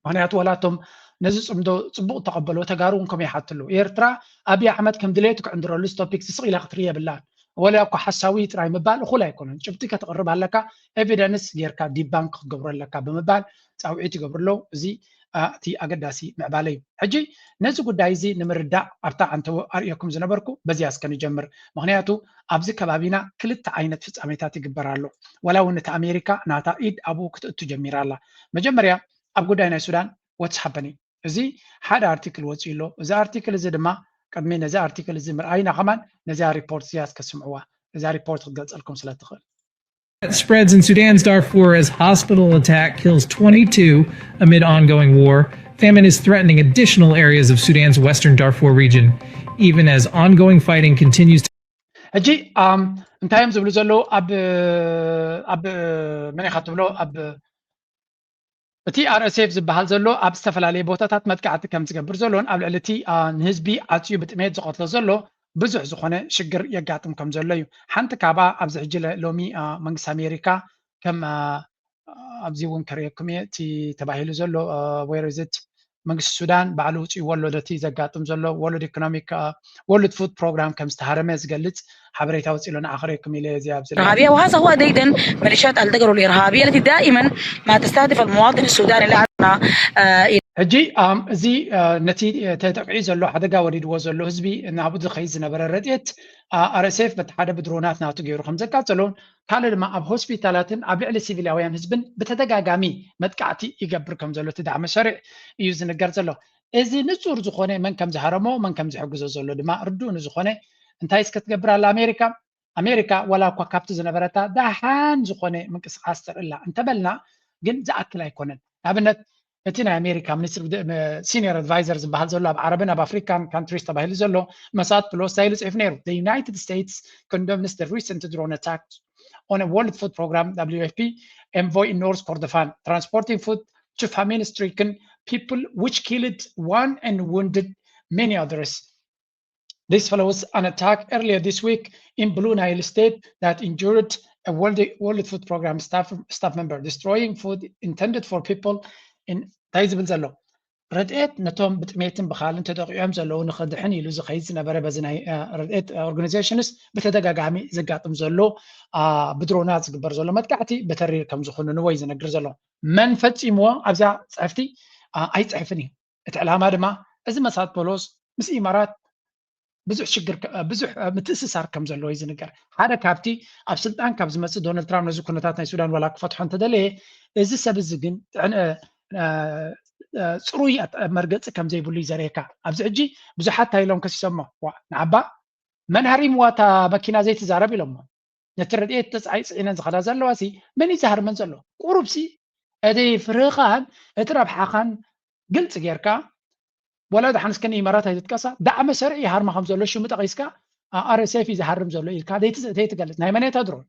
ምክንያቱ ዋላቶም ነዚ ፅምዶ ፅቡቅ ተቐበልዎ ተጋሩ እውን ከም ይሓትሉ ኤርትራ ኣብይ ኣሕመድ ከም ድሌቱ ክዕንድረሉ ቶፒክ ስቅ ኢላ ክትርኢ የብላን። ወላ እኮ ሓሳዊ ጥራይ ምባል እኹል ኣይኮነን። ጭብጢ ከተቕርብ ኣለካ፣ ኤቪደንስ ጌርካ ዲባንክ ክገብሮ ኣለካ ብምባል ፃውዒት ይገብሩ ኣለዉ። እዚ እቲ ኣገዳሲ ምዕባለ እዩ። ሕጂ ነዚ ጉዳይ እዚ ንምርዳእ ኣብታ ዓንተቦ ኣርእየኩም ዝነበርኩ በዚያ እስከ ንጀምር። ምክንያቱ ኣብዚ ከባቢና ክልተ ዓይነት ፍፃሜታት ይግበር ኣሎ። ዋላ እውን እቲ ኣሜሪካ ናታ ኢድ ኣብኡ ክትእቱ ጀሚራ ኣላ። መጀመርያ ኣብ ጉዳይ ናይ ሱዳን ወትስ ሓበኒ እዚ ሓደ ኣርቲክል ወፂኡ ኣሎ። እዚ ኣርቲክል እዚ ድማ ቅድሚ ነዚ ኣርቲክል እዚ ምርኣይና ከማን ነዚኣ ሪፖርት እዚኣ እስከ ስምዕዋ። እዛ ሪፖርት ክትገልፀልኩም ስለ ትኽእል። Spreads in Sudan's Darfur as hospital attack kills twenty-two amid ongoing war. Famine is threatening additional areas of Sudan's western Darfur region, even as ongoing fighting continues to. ሕጂ እንታይ እዮም ዝብሉ ዘለዉ? ኣብ ኣብ መን ኢኻ ትብሎ? ኣብ እቲ ኣርኤስኤፍ ዝበሃል ዘሎ ኣብ ዝተፈላለየ ቦታታት መጥቃዕቲ ከም ዝገብር ዘሎን ኣብ ልዕሊ እቲ ንህዝቢ ዓፅዩ ብጥሜት ዝቐትሎ ዘሎ ብዙሕ ዝኾነ ሽግር የጋጥም ከም ዘሎ እዩ። ሓንቲ ካብኣ ኣብዚ ሕጂ ሎሚ መንግስቲ ኣሜሪካ ከም ኣብዚ እውን ከርእየኩም እየ እቲ ተባሂሉ ዘሎ ወይረዝት መንግስቲ ሱዳን ባዕሉ ውፅኡ ወሎዶ እቲ ዘጋጥም ዘሎ ወሎድ ኢኮኖሚክ ወርልድ ፉድ ፕሮግራም ከም ዝተሃረመ ዝገልፅ ሓበሬታ ወፂኡ ኣሎ። ንዓ ክርእየኩም ኢለ እዚ ኣብዚ الإرهابية، وهذا هو ديدا ميليشيات الدقر الإرهابية التي دائما ما تستهدف المواطن السوداني لأنها ሕጂ እዚ ነቲ ተጠቂዑ ዘሎ ሓደጋ ወሪድዎ ዘሎ ህዝቢ ናብኡ ዝኸይድ ዝነበረ ረድኤት ኣርኤስኤፍ በቲ ሓደ ብድሮናት ናቱ ገይሩ ከም ዘቃፀሎን ካልእ ድማ ኣብ ሆስፒታላትን ኣብ ልዕሊ ሲቪላውያን ህዝብን ብተደጋጋሚ መጥቃዕቲ ይገብር ከም ዘሎ እቲ ዳዕመ ሸሪዕ እዩ ዝንገር ዘሎ። እዚ ንፁር ዝኾነ መን ከም ዝሃረሞ መን ከም ዝሕግዞ ዘሎ ድማ ርዱእ ንዝኾነ እንታይ እስከ ትገብር ኣላ ኣሜሪካ? ኣሜሪካ ዋላ እኳ ካብቲ ዝነበረታ ደሓን ዝኾነ ምንቅስቃስ ተርኢ ኣላ እንተበልና ግን ዝኣክል ኣይኮነን። ንኣብነት እቲ ናይ ኣሜሪካ ሚኒስትር senior advisor ዝበሃል ዘሎ ኣብ ዓረብን ኣብ ኣፍሪካን countries ተባሂሉ ዘሎ መሳት ፕሎስ እንታይ ኢሉ ጽሒፉ ነይሩ? The United States condemns the recent drone attack on a World Food Program W F P envoy in North Kordofan transporting food to famine stricken people which killed one and wounded many others. This follows an attack earlier this week in Blue Nile State that injured a World, World Food Program staff, staff member, destroying food intended for people in እንታይ ዝብል ዘሎ ረድኤት ነቶም ብጥሜትን ብኻልን ተጠቂዖም ዘለዉ ንኽድሕን ኢሉ ዝኸይድ ዝነበረ በዚ ናይ ረድኤት organizations ብተደጋጋሚ ዘጋጥም ዘሎ ብድሮናት ዝግበር ዘሎ መጥቃዕቲ ብተሪር ከም ዝኹንንዎ እዩ ዝነግር ዘሎ። መን ፈፂምዎ ኣብዛ ፅሕፍቲ ኣይፅሕፍን እዩ። እቲ ዕላማ ድማ እዚ መሳት ፖሎስ ምስ ኢማራት ብዙሕ ሽግር ብዙሕ ምትእስሳር ከም ዘለዎ እዩ ዝንገር። ሓደ ካብቲ ኣብ ስልጣን ካብ ዝመፅእ ዶናልድ ትራምፕ ነዚ ኩነታት ናይ ሱዳን ዋላ ክፈትሖ እንተደለየ እዚ ሰብ እዚ ግን ፅሩይ መርገፂ ከም ዘይብሉ እዩ ዘርእየካ። ኣብዚ ሕጂ ብዙሓት እንታይ ኢሎም ከሲሶሞ ንዓባ መን ሃሪምዋ እታ መኪና ዘይትዛረብ ኢሎሞ። ነቲ ረድኤት ተፃይ ፅዒነን ዝኸዳ ዘለዋ ሲ መን እዩ ዝሃርመን ዘሎ? ቁሩብ ሲ እቲ ፍርህኻን እቲ ረብሓኻን ግልፂ ጌርካ ዋላ ደሓን እስከ ንኢማራት ኣይትጥቀሳ ዳዕመ ሰርዕ ይሃርማ ከም ዘሎ ሽሙ ጠቒስካ R S F እዩ ዝሃርም ዘሎ ኢልካ ዘይትገልፅ ናይ መን እያ እታ ድሮን?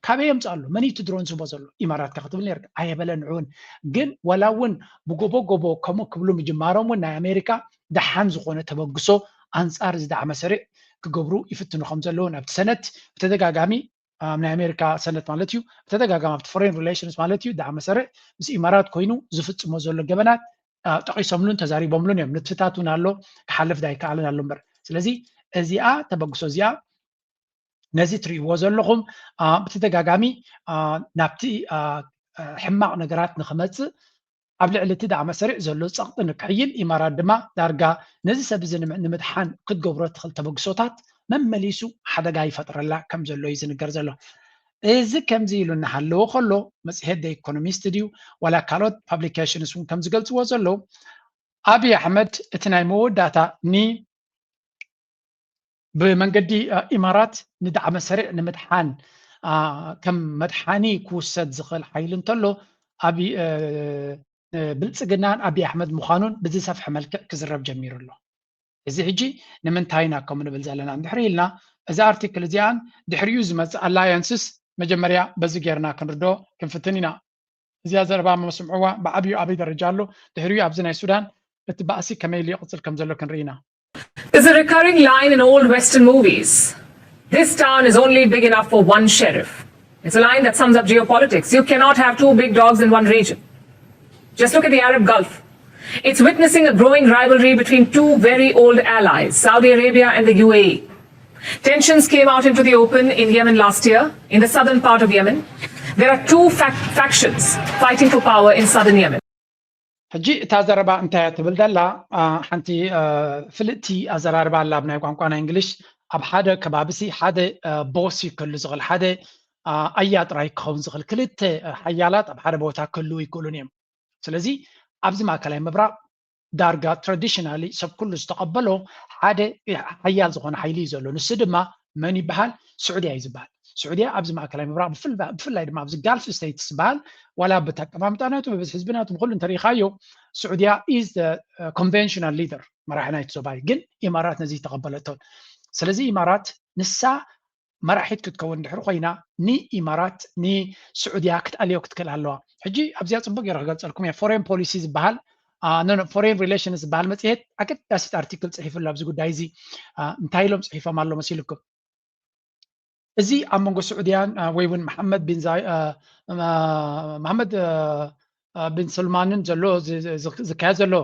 ካበይ የምፅኣሉ? መን እዩ እቲ ድሮን ዝህቦ ዘሎ? ኢማራትካ ክትብል ነርካ ኣየበለን እውን ግን ዋላ እውን ብጎቦ ጎቦ ከምኡ ክብሉ ምጅማሮም እውን ናይ ኣሜሪካ ደሓን ዝኾነ ተበግሶ ኣንፃር እዚ ዳዕመ ሰርዕ ክገብሩ ይፍትኑ ከም ዘለውን ኣብቲ ሰነት ብተደጋጋሚ ናይ ኣሜሪካ ሰነት ማለት እዩ ብተደጋጋሚ ኣብቲ foreign relations ማለት እዩ ዳዕመ ሰርዕ ምስ ኢማራት ኮይኑ ዝፍፅሞ ዘሎ ገበናት ጠቂሶምሉን ተዛሪቦምሉን እዮም። ንጥፍታት እውን ኣሎ ክሓልፍ ዳይከኣልን ኣሎ እምበር ስለዚ እዚኣ ተበግሶ እዚኣ ነዚ ትርእይዎ ዘለኹም ብተደጋጋሚ ናብቲ ሕማቕ ነገራት ንክመፅእ ኣብ ልዕሊ እቲ ዳዕመ ሰሪዕ ዘሎ ፀቕጢ ንክሕይል ኢማራት ድማ ዳርጋ ነዚ ሰብ እዚ ንምድሓን ክትገብሮ ትኽእል ተበግሶታት መመሊሱ ሓደጋ ይፈጥረላ ከም ዘሎ እዩ ዝንገር ዘሎ። እዚ ከምዚ ኢሉ እናሃለወ ከሎ መፅሄት The Economist ድዩ ዋላ ካልኦት publications እውን ከም ዝገልፅዎ ዘለዉ ኣብይ ኣሕመድ እቲ ናይ መወዳእታ ኒ ብመንገዲ ኢማራት ንዳዕመ ሰሪዕ ንምድሓን ከም መድሓኒ ክውሰድ ዝኽእል ሓይሊ እንተሎ ኣብ ብልፅግናን ኣብይ ኣሕመድ ምዃኑን ብዝሰፍሐ መልክዕ ክዝረብ ጀሚሩ ኣሎ። እዚ ሕጂ ንምንታይ ኢና ከምኡ ንብል ዘለና እንድሕሪ ኢልና እዛ ኣርቲክል እዚኣን ድሕሪኡ ዝመፅእ ኣላያንስስ መጀመርያ በዚ ጌርና ክንርዶ ክንፍትን ኢና። እዚኣ ዘረባ መስምዕዋ ብዓብዩ ኣበይ ደረጃ ኣሎ ድሕሪኡ ኣብዚ ናይ ሱዳን እቲ ባእሲ ከመይ ኢሉ ይቕፅል ከም ዘሎ ክንርኢ ኢና። There's a recurring line in old Western movies. This town is only big enough for one sheriff. It's a line that sums up geopolitics. You cannot have two big dogs in one region. Just look at the Arab Gulf. It's witnessing a growing rivalry between two very old allies, Saudi Arabia and the U A E. Tensions came out into the open in Yemen last year, in the southern part of Yemen. There are two fac- factions fighting for power in southern Yemen. ሕጂ እታ ዘረባ እንታይ እያ ትብል ዘላ ሓንቲ ፍልጥቲ ኣዘራርባ ኣላ ኣብ ናይ ቋንቋ ናይ እንግሊሽ ኣብ ሓደ ከባቢ ሲ ሓደ ቦስ ይክሉ ዝኽእል ሓደ ኣያ ጥራይ ክኸውን ዝኽእል ክልተ ሓያላት ኣብ ሓደ ቦታ ክህልው ይክእሉን እዮም። ስለዚ ኣብዚ ማእከላይ ምብራቕ ዳርጋ traditionally ሰብ ኩሉ ዝተቐበሎ ሓደ ሓያል ዝኾነ ሓይሊ እዩ ዘሎ። ንሱ ድማ መን ይበሃል? ስዑድያ እዩ ዝበሃል። ስዑድያ ኣብዚ ማእከላይ ምብራቕ ብፍላይ ድማ ኣብዚ ጋልፍ ስቴትስ ዝበሃል ዋላ ብቲ ኣቀማምጣ ናቱ ብብዝሒ ህዝቢ ናቱ ብኩሉ እንተሪኢኻዮ ስዑድያ is conventional leader መራሒ ናይቲ ዞባ እዩ። ግን ኢማራት ነዚ ይተቐበለቶን። ስለዚ ኢማራት ንሳ መራሒት ክትከውን ድሕሪ ኮይና ንኢማራት ንስዑድያ ክትኣልዮ ክትክእል ኣለዋ። ሕጂ ኣብዚኣ ፅቡቅ ገይረ ክገልፀልኩም እየ። ፎሬን ፖሊሲ ዝበሃል ፎሬን ሪሌሽንስ ዝበሃል መፅሄት ኣገዳሲት ኣርቲክል ፅሒፉ ኣሎ ኣብዚ ጉዳይ እዚ። እንታይ ኢሎም ፅሒፎም ኣሎ መሲልኩም? እዚ ኣብ መንጎ ስዑድያን ወይ እውን መሓመድ ቢን መሓመድ ቢን ሰልማንን ዘሎ ዝካየድ ዘሎ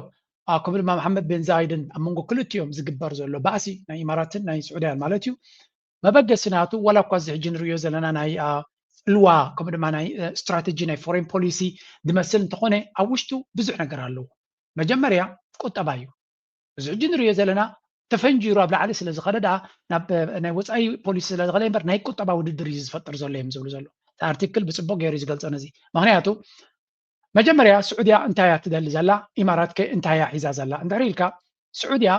ከምኡ ድማ መሓመድ ቤን ዛይድን ኣብ መንጎ ክልቲኦም ዝግበር ዘሎ ባእሲ ናይ ኢማራትን ናይ ስዑድያን ማለት እዩ መበገሲ ናቱ ዋላ እኳ እዚ ሕጂ ንሪኦ ዘለና ናይ ፅልዋ ከምኡ ድማ ናይ ስትራተጂ ናይ ፎሬን ፖሊሲ ዝመስል እንተኾነ ኣብ ውሽጡ ብዙሕ ነገር ኣለዎ። መጀመርያ ቁጠባ እዩ። እዚ ሕጂ ንሪኦ ዘለና ተፈንጂሩ ኣብ ላዕሊ ስለ ዝኸደ ደኣ ናብ ናይ ወፃኢ ፖሊሲ ስለ ዝኸደ እምበር ናይ ቁጠባ ውድድር እዩ ዝፈጥር ዘሎ እዮም ዝብሉ ዘሎ። እቲ ኣርቲክል ብፅቡቅ ገይሩ እዩ ዝገልፆ ነዚ። ምክንያቱ መጀመርያ ስዑድያ እንታይ እያ ትደሊ ዘላ፣ ኢማራት ከ እንታይ እያ ሒዛ ዘላ እንድሕሪ ኢልካ ስዑድያ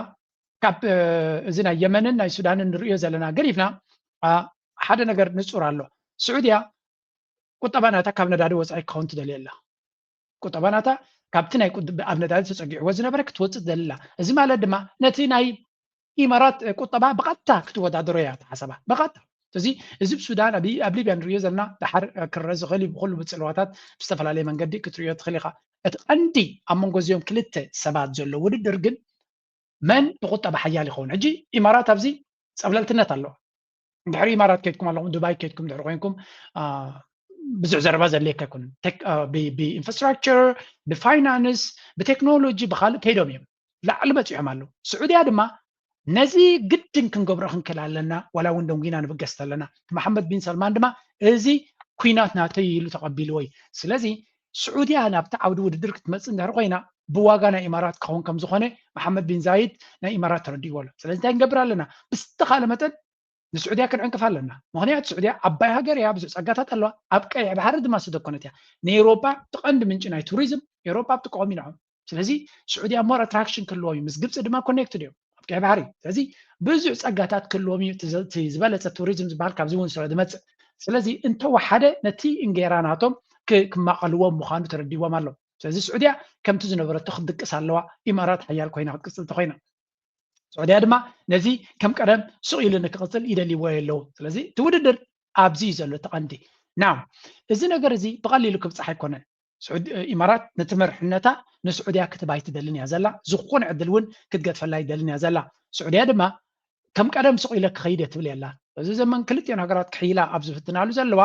ካብ እዚ ናይ የመንን ናይ ሱዳንን ንርእዮ ዘለና ገዲፍና ሓደ ነገር ንጹር ኣሎ። ስዑድያ ቁጠባ ናታ ካብ ነዳዲ ወጻኢ ክኸውን ትደልየላ። ቁጠባ ናታ ካብቲ ናይ ኣብ ነዳዲ ተጸጊዕዎ ዝነበረ ክትወጽእ ትደልላ። እዚ ማለት ድማ ነቲ ናይ ኢማራት ቁጠባ ብቐጥታ ክትወዳደሮ እያ ተሓሰባ ብቐጥታ። ስለዚ እዚ ብሱዳን ኣብ ሊብያ ንሪዮ ዘለና ድሓር ክረአ ዝኽእል እዩ። ብኩሉ ብፅልዋታት ብዝተፈላለየ መንገዲ ክትሪዮ ትኽእል ኢኻ። እቲ ቀንዲ ኣብ መንጎ እዚኦም ክልተ ሰባት ዘሎ ውድድር ግን መን ብቁጠባ ሓያል ይኸውን። ሕጂ ኢማራት ኣብዚ ፀብለልትነት ኣለዋ። እንድሕሪ ኢማራት ከይድኩም ኣለኹም፣ ዱባይ ከይድኩም ድሕሪ ኮይንኩም ብዙሕ ዘረባ ዘድልየካ ኣይኮነን። ብኢንፍራስትራክቸር፣ ብፋይናንስ፣ ብቴክኖሎጂ፣ ብካልእ ከይዶም እዮም ላዕሊ በፂሖም ኣለዉ። ስዑድያ ድማ ነዚ ግድን ክንገብሮ ክንክእል ኣለና። ዋላ እውን ደንጉና ንብገስ ኣለና። መሓመድ ቢን ሰልማን ድማ እዚ ኩናት ናተይ ኢሉ ተቐቢልዎ እዩ። ስለዚ ስዑድያ ናብቲ ዓውዲ ውድድር ክትመፅእ እንድሕር ኮይና ብዋጋ ናይ ኢማራት ክኸውን ከም ዝኾነ መሓመድ ቢን ዛይድ ናይ ኢማራት ተረዲእዎ ኣሎ። ስለዚ እንታይ ክንገብር ኣለና? ብዝተኻለ መጠን ንስዑድያ ክንዕንቅፍ ኣለና። ምኽንያቱ ስዑድያ ዓባይ ሃገር እያ፣ ብዙሕ ጸጋታት ኣለዋ። ኣብ ቀይሕ ባሕሪ ድማ ስደኮነት እያ። ንኤውሮጳ እቲ ቀንዲ ምንጪ ናይ ቱሪዝም ኤውሮጳ ኣብቲ ቀሚ ንዖም። ስለዚ ስዑድያ ሞር ኣትራክሽን ክህልዎም እዩ። ምስ ግብፂ ድማ ኮኔክትድ እዮም ኣብ ቀይሕ ባሕሪ። ስለዚ ብዙሕ ጸጋታት ክህልዎም እዩ። እቲ ዝበለጸ ቱሪዝም ዝበሃል ካብዚ እውን ስለ ዝመፅእ፣ ስለዚ እንተወሓደ ነቲ እንጌራ ናቶም ክማቐልዎም ምዃኑ ተረዲዎም ኣለዉ። ስለዚ ስዑድያ ከምቲ ዝነበረቶ ክትድቅስ ኣለዋ። ኢማራት ሓያል ኮይና ክትቅፅል ተኮይና ስዑድያ ድማ ነዚ ከም ቀደም ስቕ ኢሉ ንክቕፅል ይደልይዎ የለዉ። ስለዚ እቲ ውድድር ኣብዚ እዩ ዘሎ እቲ ቀንዲ። ናው እዚ ነገር እዚ ብቐሊሉ ክብፃሕ ኣይኮነን። ኢማራት ነቲ መርሕነታ ንስዑድያ ክትብ ኣይትደልን እያ ዘላ። ዝኾነ ዕድል እውን ክትገድፈላ ኣይደልን እያ ዘላ። ስዑድያ ድማ ከም ቀደም ስቕ ኢለ ክኸይድ እየ ትብል የላ። እዚ ዘመን ክልቲኦን ሃገራት ክሕይላ ኣብ ዝፍትናሉ ዘለዋ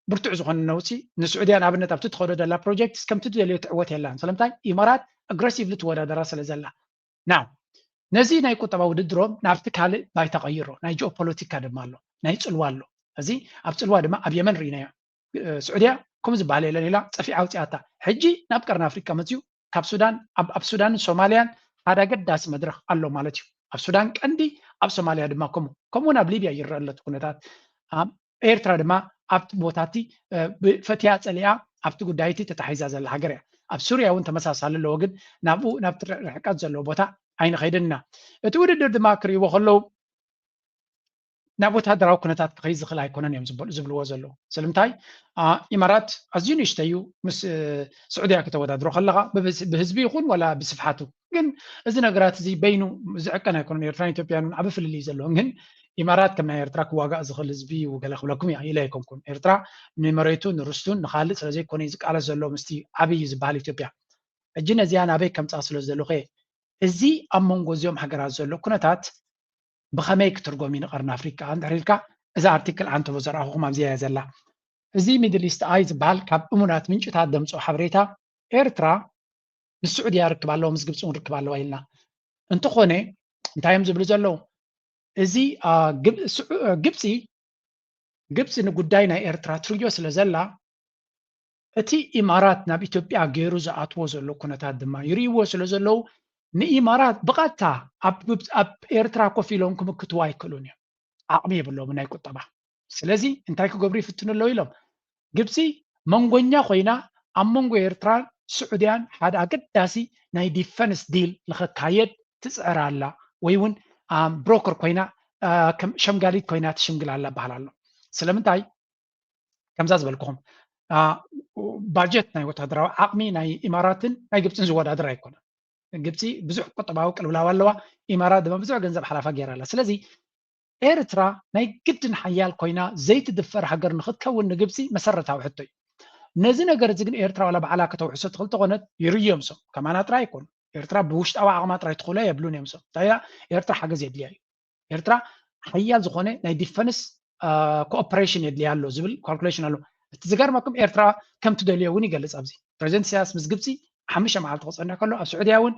ብርቱዕ ዝኾነ ነውፂ ንስዑድያ ንኣብነት ኣብቲ ትኸዶ ዘላ ፕሮጀክት ከምቲ ትደልዮ ትዕወት የላን። ስለምንታይ? ኢማራት ኣግረሲቭሊ ትወዳደራ ስለ ዘላ። ናው ነዚ ናይ ቁጠባ ውድድሮም ናብቲ ካልእ ባይታ ቀይሮ ናይ ጂኦፖለቲካ ድማ ኣሎ፣ ናይ ፅልዋ ኣሎ። እዚ ኣብ ፅልዋ ድማ ኣብ የመን ርኢናዮ። ስዑድያ ከምኡ ዝበሃል የለን ኢላ ፀፊዓ ኣውፂኣታ። ሕጂ ናብ ቀርኒ ኣፍሪካ መፅዩ ካብ ሱዳን ኣብ ሱዳንን ሶማልያን ሓደ ኣገዳሲ መድረኽ ኣሎ ማለት እዩ። ኣብ ሱዳን ቀንዲ፣ ኣብ ሶማልያ ድማ ከምኡ ከምኡውን ኣብ ሊብያ ይረአ ኣሎ እቲ ኩነታት። ኤርትራ ድማ ኣብቲ ቦታ እቲ ብፈትያ ጸሊኣ ኣብቲ ጉዳይ እቲ ተታሒዛ ዘላ ሃገር እያ። ኣብ ሱርያ እውን ተመሳሳሊ ኣለዎ፣ ግን ናብኡ ናብቲ ርሕቀት ዘለዎ ቦታ ኣይንኸይድን ኢና። እቲ ውድድር ድማ ክርእይዎ ከለዉ ናብ ወታደራዊ ኩነታት ክኸይድ ዝኽእል ኣይኮነን እዮም ዝበሉ- ዝብልዎ ዘለዉ። ስለምንታይ? አ፣ ኢማራት ኣዝዩ ንእሽተይ እዩ። ምስ እ፣ ስዑድያ ከተወዳድሮ ከለኻ ብብዝ- ብህዝቢ ይኹን ዋላ ብስፍሓቱ። ግን እዚ ነገራት እዚ በይኑ ዝዕቀን ኣይኮነን። ኤርትራን ኢትዮጵያን እውን ዓቢ ፍልልይ ዘለዎም። ግን ኢማራት ከም ናይ ኤርትራ ክዋጋእ ዝኽእል ህዝቢ እዩ ገለ ክብለኩም እያ ኢለ ኣይኮንኩን። ኤርትራ ንመሬቱ ንርስቱን ንኻልእ ስለ ዘይኮነ እዩ ዝቃለስ ዘሎ ምስቲ ዓብይ ዝበሃል ኢትዮጵያ። ሕጂ ነዚኣ ናበይ ከምፃ ስለ ዝደለኹ እየ። እዚ ኣብ መንጎ እዚኦም ሃገራት ዘሎ ኩነታት ብኸመይ ክትርጎም እዩ ንቀርኒ ኣፍሪቃ እንድሕር ኢልካ፣ እዛ ኣርቲክል ዓንተቦ ዘርኣኹኹም ኣብዚኣ እያ ዘላ። እዚ ሚድል ኢስት ኣይ ዝበሃል ካብ እሙናት ምንጭታት ደምፅኦ ሓበሬታ ኤርትራ ምስ ስዑድያ ርክብ ኣለዎ፣ ምስ ግብፂ እውን ርክብ ኣለዋ ኢልና። እንተኾነ እንታይ እዮም ዝብሉ ዘለዉ? እዚ አ፣ ግብ- ስዑ- አ፣ ግብፂ ግብፂ ንጉዳይ ናይ ኤርትራ ትርእዮ ስለ ዘላ እቲ ኢማራት ናብ ኢትዮጵያ ገይሩ ዝኣትዎ ዘሎ ኩነታት ድማ ይርእይዎ ስለ ዘለዉ ንኢማራት ብቐጥታ ኣብ ግብፂ- ኣብ ኤርትራ ኮፍ ኢሎም ክምክትዎ ኣይክእሉን እዮም። ዓቕሚ የብሎምን ናይ ቁጠባ። ስለዚ እንታይ ክገብሩ ይፍትኑ ኣለዉ ኢሎም ግብፂ መንጎኛ ኮይና ኣብ መንጎ ኤርትራን ስዑድያን ሓደ ኣገዳሲ ናይ ዲፈንስ ዲል ንኽካየድ ትፅዕር ኣላ ወይ እውን ብሮከር ኮይና ከም ሸምጋሊት ኮይና ትሽምግል ኣላ በሃል ኣሎ። ስለምንታይ ከምዛ ዝበልኩኹም ባጀት ናይ ወታደራዊ ዓቕሚ ናይ ኢማራትን ናይ ግብፅን ዝወዳደር ኣይኮነን። ግብፂ ብዙሕ ቁጠባዊ ቅልውላው ኣለዋ። ኢማራት ድማ ብዙሕ ገንዘብ ሓላፋ ገይራ ኣላ። ስለዚ ኤርትራ ናይ ግድን ሓያል ኮይና ዘይትድፈር ሃገር ንክትከውን ንግብፂ መሰረታዊ ሕቶ እዩ። ነዚ ነገር እዚ ግን ኤርትራ ዋላ ባዕላ ከተውሕሶ ትኽእል ተኾነት ይርዮም። ሶም ከማና ጥራይ ኣይኮኑ። ኤርትራ ብውሽጣዊ ዓቕማ ጥራይ ትኽእሎ የብሉን እዮም። ሶም እንታይ ኢላ? ኤርትራ ሓገዝ የድልያ እዩ። ኤርትራ ሓያል ዝኾነ ናይ ዲፈንስ ኮኦፕሬሽን የድልያ ኣሎ ዝብል ካልኩሌሽን ኣሎ። እቲ ዝገርመኩም ኤርትራ ከም ትደልዮ እውን ይገልፅ። ኣብዚ ፕሬዚደንት ኢሳያስ ምስ ግብፂ ሓሙሽተ መዓልቲ ክፀንሕ ከሎ ኣብ ስዑድያ እውን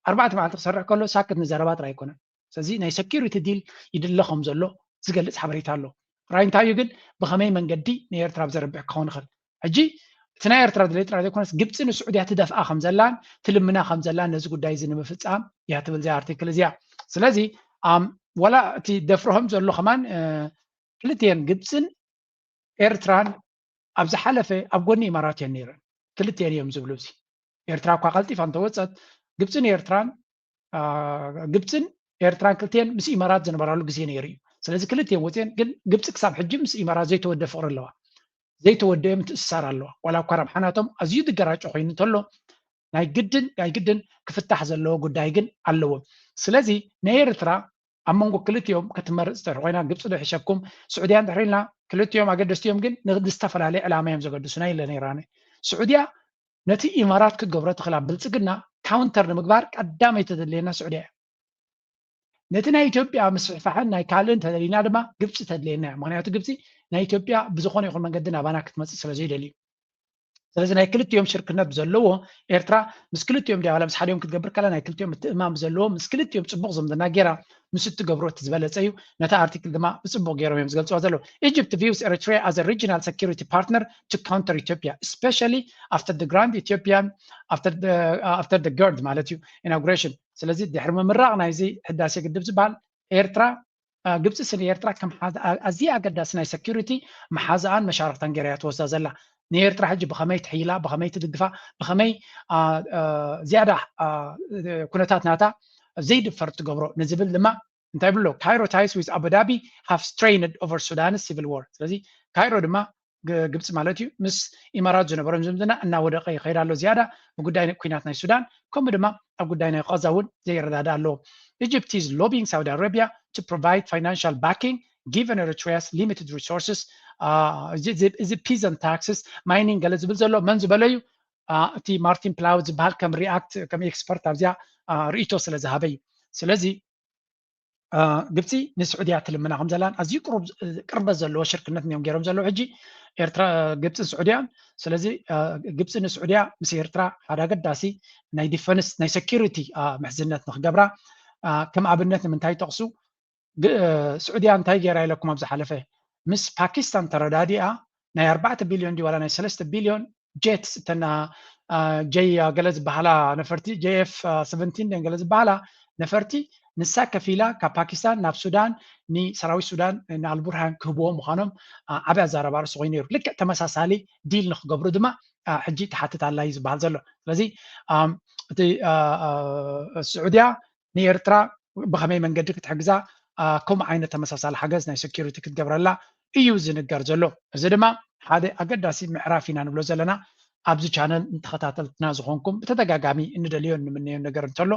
ኣርባዕተ መዓልቲ ክሰርሕ ከሎ ሳክት ንዘረባ ጥራይ ኣይኮነን። ስለዚ ናይ ሰኪሪቲ ዲል ይድለ ከም ዘሎ ዝገልፅ ሓበሬታ ኣሎ። ራይ እንታይ እዩ ግን ብኸመይ መንገዲ ንኤርትራ ብዘረብሕ ክኸውን ይኽእል? ሕጂ እቲ ናይ ኤርትራ ድሌት ጥራይ ዘይኮነስ ግብፂ ንስዑድያ ትደፍኣ ከም ዘላን ትልምና ከም ዘላን ነዚ ጉዳይ እዚ ንምፍፃም እያ ትብል እዚኣ ኣርቲክል እዚኣ። ስለዚ ኣም፣ ወላ እቲ ደፍርሆም ዘሎ ከማን እ፣ ክልቲኤን ግብፅን ኤርትራን ኣብ ዝሓለፈ ኣብ ጎኒ ኢማራት እየን ነይረን። ክልቲኤን እዮም ዝብሉ። እዚ ኤርትራ እኳ ቀልጢፋ እንተወፀት ግብፅን ኤርትራን አ፣ ግብፅን ኤርትራን ክልቲኤን ምስ ኢማራት ዝነበራሉ ግዜ ነይሩ እዩ። ስለዚ ክልቲኤን ወፅኤን፣ ግን ግብፂ ክሳብ ሕጂ ምስ ኢማራት ዘይተወደ ፍቕሪ ኣለዋ፣ ዘይተወደየ ምትእስሳር ኣለዋ። ዋላ እኳ ረብሓ ናቶም ኣዝዩ ዝገራጮ ኮይኑ እንተሎ፣ ናይ ግድን ናይ ግድን ክፍታሕ ዘለዎ ጉዳይ ግን ኣለዎ። ስለዚ ንኤርትራ ኣብ መንጎ ክልቲኦም ክትመርፅ እንተድሕር ኮይና፣ ግብፂ ዶ ይሕሸኩም ስዑድያ እንድሕር ኢልና፣ ክልቲኦም ኣገደስቲ እዮም፣ ግን ንዝተፈላለየ ዕላማ እዮም ዘገድሱና ኢለ ነይራነ። ስዑድያ ነቲ ኢማራት ክትገብሮ ትኽእል ኣብ ብልፅግና ካውንተር ንምግባር ቀዳመይቲ ተድልየና ስዑድያ እያ። ነቲ ናይ ኢትዮጵያ ምስፍሕፋሕን ናይ ካልእን ተደሊና ድማ ግብፂ ተድልየና እያ። ምክንያቱ ግብፂ ናይ ኢትዮጵያ ብዝኾነ ይኹን መንገዲ ናባና ክትመፅእ ስለ ዘይደልዩ። ስለዚ ናይ ክልቲኦም ሽርክነት ዘለዎ ኤርትራ ምስ ክልቲኦም ድያ ዋላ ምስ ሓዲኦም ክትገብር ከላ ናይ ክልቲኦም ምትእማም ዘለዎ ምስ ክልቲኦም ፅቡቕ ዝምድና ጌራ ምስ እትገብሮ እቲ ዝበለፀ እዩ። ነታ ኣርቲክል ድማ ብፅቡቕ ገይሮም እዮም ዝገልፅዋ ዘለዉ። Egypt views Eritrea as a regional security partner to counter Ethiopia, especially after the Grand Ethiopian, after the, uh, after the GERD ማለት እዩ inauguration። ስለዚ ድሕሪ ምምራቕ ናይዚ ህዳሴ ግድብ ዝበሃል ኤርትራ፣ አ፣ ግብፂ ንኤርትራ ከም ሓደ ኣ-፣ ኣዝያ ኣገዳሲ ናይ ሴኩሪቲ መሓዛኣን መሻርክታን ገይራ እያ ትወስዳ ዘላ። ንኤርትራ ሕጂ ብኸመይ ትሕይላ፣ ብኸመይ ትድግፋ፣ ብኸመይ፣ አ፣ አ፣ ዝያዳ፣ አ፣ ኩነታት ናታ ዘይድፈር ትገብሮ ንዝብል ድማ እንታይ ብሎ? Cairo ties with Abu Dhabi have strained over Sudan's civil war። ስለዚ ካይሮ ድማ ግ-፣ ግብፂ ማለት እዩ፣ ምስ ኢማራት ዝነበሮም ዝምድና እናወደቐ ይኸይድ ኣሎ ዝያዳ። ብጉዳይ ኩናት ናይ ሱዳን ከምኡ ድማ ኣብ ጉዳይ ናይ ቐዛ እውን ዘይረዳዳእ ኣለዎ። Egypt is lobbying Saudi Arabia to provide financial backing given Eritrea's limited resources. አ፣ እዚ፣ እዚ፣ እዚ peasant taxes፣ mining ገለ ዝብል ዘሎ መን ዝበሎ እዩ? አ፣ እቲ ማርቲን ፕላውድ ዝበሃል ከም ሪኣክት፣ ከም ኤክስፐርት ኣብዚኣ፣ አ፣ ርእይቶ ስለ ዝሃበ እዩ። ስለዚ አ፣ ግብፂ ንስዑድያ ትልምና ከም ዘላን ኣዝዩ ቅሩብ፣ ቅርበት ዘለዎ ሽርክነት እዮም ገይሮም ዘለዉ ሕጂ ኤርትራ፣ ግብፅን ስዑድያን። ስለዚ፣ አ፣ ግብፂ ንስዑድያ ምስ ኤርትራ ሓደ ኣገዳሲ ናይ ዲፈንስ፣ ናይ ሴኩሪቲ፣ አ፣ ምሕዝነት ንክገብራ፣ አ፣ ከም ኣብነት ንምንታይ ይጠቕሱ? ግ-፣ ስዑድያ እንታይ ገይራ ኢለኩም ኣብ ዝሓለፈ? ምስ ፓኪስታን ተረዳዲኣ ናይ ኣርባዕተ ቢልዮን ድዩ ዋላ ናይ ሰለስተ ቢልዮን ጀትስ፣ እተን፣ አ፣ አ፣ ጀይ፣ አ፣ ገለ ዝበሃላ ነፈርቲ፣ ጀይ ኤፍ ሰቨንቲን ድየን ገለ ዝበሃላ ነፈርቲ፣ ንሳ ከፊላ ካብ ፓኪስታን ናብ ሱዳን ንሰራዊት ሱዳን ንኣልቡርሃን ክህብዎ ምዃኖም፣ አ፣ ዓቢ ኣዛረባ ርእሲ ኮይኑ ነይሩ። ልክዕ ተመሳሳሊ ዲል ንክገብሩ ድማ፣ አ፣ ሕጂ ትሓትት ኣላ እዩ ዝበሃል ዘሎ። ስለዚ፣ ኣም፣ እቲ፣ አ፣ አ፣ ስዑድያ ንኤርትራ ብኸመይ መንገዲ ክትሕግዛ፣ አ፣ ከምኡ ዓይነት ተመሳሳሊ ሓገዝ ናይ ሴኩሪቲ ክትገብረላ እዩ ዝንገር ዘሎ። እዚ ድማ ሓደ ኣገዳሲ ምዕራፍ ኢና ንብሎ ዘለና። ኣብዚ ቻነል ንተኸታተልትና ዝኾንኩም ብተደጋጋሚ እንደልዮን ንምነዮን ነገር እንተሎ፣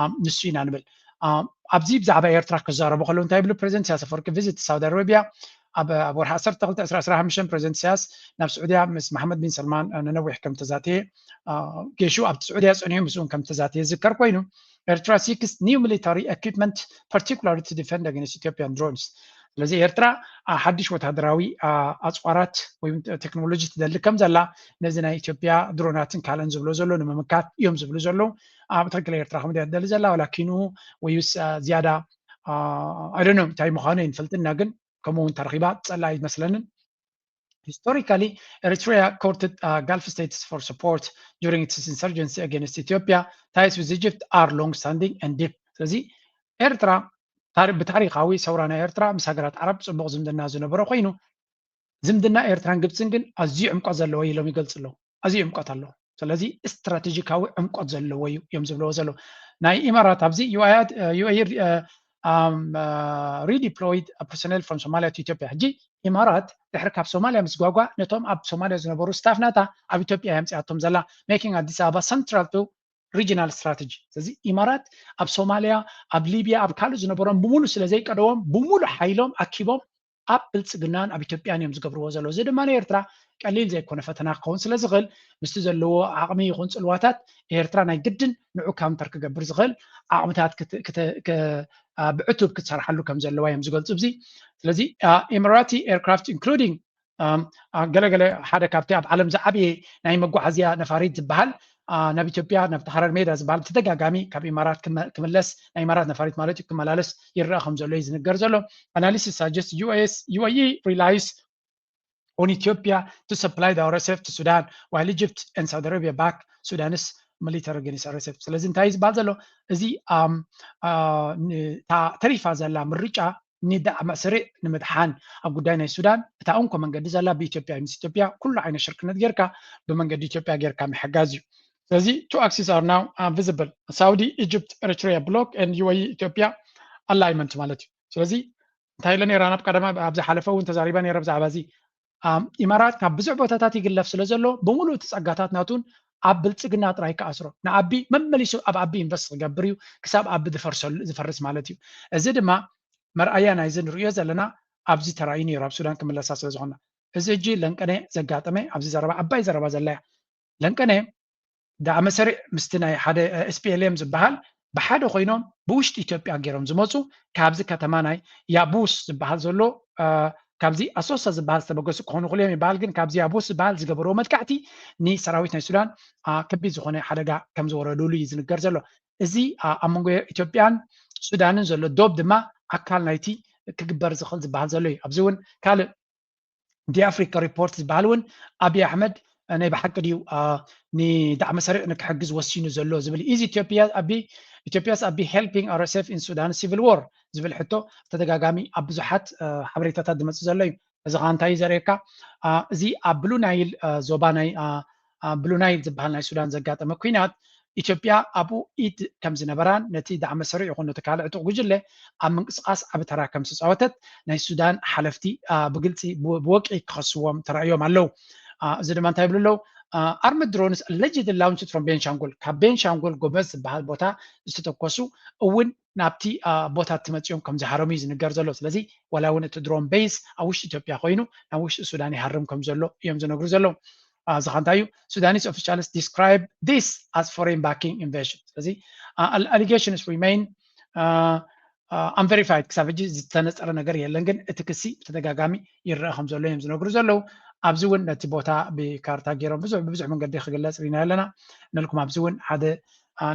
ኣም፣ ንሱ ኢና ንብል። ኣም፣ ኣብዚ ብዛዕባ ኤርትራ ክዛረቡ ከለዉ እንታይ ይብሉ? ፕሬዚደንት ኢሳያስ ኣፈወርቂ ቪዚት ሳውዲ ኣረቢያ ኣብ፣ ኣብ ወርሒ ዓሰርተ ክልተ ዕስራ ዕስራ ሓሙሽተ ፕሬዚደንት ኢሳያስ ናብ ስዑድያ ምስ መሓመድ ቢን ሰልማን፣ አ፣ ንነዊሕ ከም ተዛተየ፣ አ፣ ጌሹ ኣብቲ ስዑድያ ጸኒሑ ምስኡ ከም ተዛተየ ዝዝከር ኮይኑ፣ Eritrea seeks new military equipment, particularly to defend against Ethiopian drones። ስለዚ ኤርትራ፣ አ፣ ሓድሽ ወታደራዊ፣ አ፣ ኣጽዋራት ወይ ቴክኖሎጂ ትደሊ ከም ዘላ፣ ነዚ ናይ ኢትዮጵያ ድሮናትን ካልእን ዝብሎ ዘሎ ንምምካት እዮም ዝብሉ ዘለዉ። አ፣ ብትኽክል ኤርትራ ከም ድያ ትደሊ ዘላ፣ ዋላ ኪንኡ ወይስ፣ አ፣ ዝያዳ፣ አ፣ I don't know እንታይ ምዃኑ ኣይንፈልጥን ኢና፣ ግን ከምኡ እውን ተረኺባ ትጸልእ ኣይመስለንን። Historically, Eritrea courted, uh, Gulf states for support during its insurgency against Ethiopia. Ties with Egypt are long-standing and deep. ስለዚ ኤርትራ ታሪ-፣ ብታሪኻዊ ሰውራ ናይ ኤርትራ ምስ ሃገራት ዓረብ ጽቡቕ ዝምድና ዝነበሮ ኮይኑ፣ ዝምድና ኤርትራን ግብጽን ግን ኣዝዩ ዕምቆት ዘለዎ ኢሎም ይገልጹ ኣለዉ። ኣዝዩ ዕምቆት ኣለዎ። ስለዚ ስትራቴጂካዊ ዕምቆት ዘለዎ እዩ እዮም ዝብልዎ ዘለዉ። ናይ ኢማራት ኣብዚ ዩ ኤ ኢ፣ ዩ ኤ ኢ፣ አ፣ ኣም፣ አ፣ redeployed personnel from Somalia to Ethiopia። ሕጂ ኢማራት ድሕሪ ካብ ሶማልያ ምስ ጓጓ ነቶም ኣብ ሶማልያ ዝነበሩ ስታፍ ናታ ኣብ ኢትዮጵያ እያ ኣምጺኣቶም ዘላ፣ making ኣዲስ ኣበባ central to regional strategy። ስለዚ ኢማራት ኣብ ሶማልያ፣ ኣብ ሊብያ፣ ኣብ ካልእ ዝነበሮም ብምሉእ ስለ ዘይቀደዎም ብምሉእ ሓይሎም ኣኪቦም ኣብ ብልጽግናን ኣብ ኢትዮጵያን እዮም ዝገብርዎ ዘለዉ። እዚ ድማ ንኤርትራ ቀሊል ዘይኮነ ፈተና ክኸውን ስለ ዝኽእል ምስቲ ዘለዎ ዓቕሚ ይኹን ጽልዋታት ኤርትራ ናይ ግድን ንዑ ካውንተር ክገብር ዝኽእል ዓቕምታት ክት-፣ ክተ-፣ ክ-፣ አ፣ ብዕቱብ ክትሰርሓሉ ከም ዘለዋ እዮም ዝገልጹ። እዚ ስለዚ፣ አ፣ Emirati aircraft including፣ ኣም፣ አ፣ ገለገለ ሓደ ካብቲ ኣብ ዓለም ዝዓበየ ናይ መጓዓዝያ ነፋሪት ዝበሃል፣ አ፣ ናብ ኢትዮጵያ ናብቲ ሃረር ሜዳ ዝበሃል ብተደጋጋሚ ካብ ኢማራት ክመ-፣ ክምለስ፣ ናይ ኢማራት ነፋሪት ማለት እዩ፣ ክመላለስ ይረአ ከም ዘሎ እዩ ዝንገር ዘሎ። Analysis suggest U S, U A E relies on Ethiopia to supply the R S F to Sudan, while Egypt and Saudi Arabia back Sudan's military against R S F። ስለዚ እንታይ እዩ ዝበሃል ዘሎ? እዚ፣ ኣም፣ አ፣ ን-፣ እታ ተሪፋ ዘላ ምርጫ ንዳዕማ ስሪዕ ንምድሓን ኣብ ጉዳይ ናይ ሱዳን እታ እንኮ መንገዲ ዘላ ብኢትዮጵያ እዩ። ምስ ኢትዮጵያ ኩሉ ዓይነት ሽርክነት ጌርካ ብመንገዲ ኢትዮጵያ ጌርካ ምሕጋዝ እዩ። ስለዚ two axes are now, uh, visible. Saudi, Egypt, Eritrea bloc and U A E, Ethiopia ኣላይመንት ማለት እዩ። ስለዚ እንታይ ኢለ ነይራ ናብ ቀደማ፣ ኣብ ዝሓለፈ እውን ተዛሪባ ነይረ ብዛዕባ እዚ። ኢማራት ካብ ብዙሕ ቦታታት ይግለፍ ስለ ዘሎ ብምሉእ እቲ ጸጋታት ናቱን ኣብ ብልጽግና ጥራይ ክኣስሮ፣ ንኣቢ መመሊሱ ኣብ ኣቢ ኢንቨስት ክገብር እዩ፣ ክሳብ ኣቢ ዝፈርሰሉ ዝፈርስ ማለት እዩ። እዚ ድማ መርኣያ ናይዚ ንርእዮ ዘለና ኣብዚ ተራእዩ ነይሩ፣ ኣብ ሱዳን ክምለሳ ስለ ዝኾና። እዚ ሕጂ ለንቀነ ዘጋጠመ ኣብዚ ዘረባ፣ ዓባይ ዘረባ ዘላ እያ። ለንቀነ ዳዕመ ሰሪዕ ምስቲ ናይ ሓደ ኤስፒኤልኤም ዝበሃል ብሓደ ኮይኖም ብውሽጢ ኢትዮጵያ ገይሮም ዝመፁ፣ ካብዚ ከተማ ናይ ያቡስ ዝበሃል ዘሎ፣ ካብዚ ኣሶሳ ዝበሃል ዝተበገሱ ክኾኑ ክልኦም ይበሃል፣ ግን ካብዚ ያቡስ ዝበሃል ዝገበርዎ መጥቃዕቲ ንሰራዊት ናይ ሱዳን ከቢድ ዝኾነ ሓደጋ ከም ዝወረዱሉ እዩ ዝንገር ዘሎ። እዚ ኣብ መንጎ ኢትዮጵያን ሱዳንን ዘሎ ዶብ ድማ ኣካል ናይቲ ክግበር ዝኽእል ዝበሃል ዘሎ እዩ። ኣብዚ እውን ካልእ ዲ ኣፍሪካ ሪፖርት ዝበሃል እውን ኣብይ ኣሕመድ ናይ ብሓቂ ድዩ ንዳዕመ ሰሪዕ ንክሕግዝ ወሲኑ ዘሎ ዝብል እዩ። ኢትዮጵያ ኣቢ ኢትዮጵያስ ኣቢ helping R S F in Sudan civil war ዝብል ሕቶ ብተደጋጋሚ ኣብ ብዙሓት ሓበሬታታት ዝመፅእ ዘሎ እዩ። እዚ ከዓ እንታይ እዩ ዘርእየካ? እዚ ኣብ ብሉ ናይል ዞባ ናይ ብሉ ናይል ዝበሃል ናይ ሱዳን ዘጋጠመ ኩናት ኢትዮጵያ ኣብኡ ኢድ ከም ዝነበራን ነቲ ዳዕመ ሰሪዕ ይኹን ነቲ ካልእ ዕጡቕ ጉጅለ ኣብ ምንቅስቓስ ዓቢ ተራ ከም ዝተፃወተት ናይ ሱዳን ሓለፍቲ ብግልፂ ብወቂ ክኸስዎም ተራእዮም ኣለዉ። እዚ ድማ እንታይ ይብሉ ኣለዉ? Armed drones allegedly launched from ቤንሻንጉል፣ ካብ ቤንሻንጉል ጎበዝ ዝበሃል ቦታ ዝተተኮሱ እውን ናብቲ ቦታ ትመፅኦም ከም ዝሃረሙ እዩ ዝንገር ዘሎ። ስለዚ ዋላ እውን እቲ ድሮን ቤዝ ኣብ ውሽጢ ኢትዮጵያ ኮይኑ ናብ ውሽጢ ሱዳን ይሃርም ከም ዘሎ እዮም ዝነግሩ ዘለዉ። እዚ ከ እንታይ እዩ? Sudanese officials describe this as foreign backing invasion። ስለዚ allegations remain unverified፣ ክሳብ ሕጂ ዝተነፀረ ነገር የለን፣ ግን እቲ ክሲ ብተደጋጋሚ ይረአ ከም ዘሎ እዮም ዝነግሩ ዘለዉ። ኣብዚ እውን ነቲ ቦታ ብካርታ ገይሮም ብዙሕ ብብዙሕ መንገዲ ክግለፅ ርኢና ኣለና። ንልኩም ኣብዚ እውን ሓደ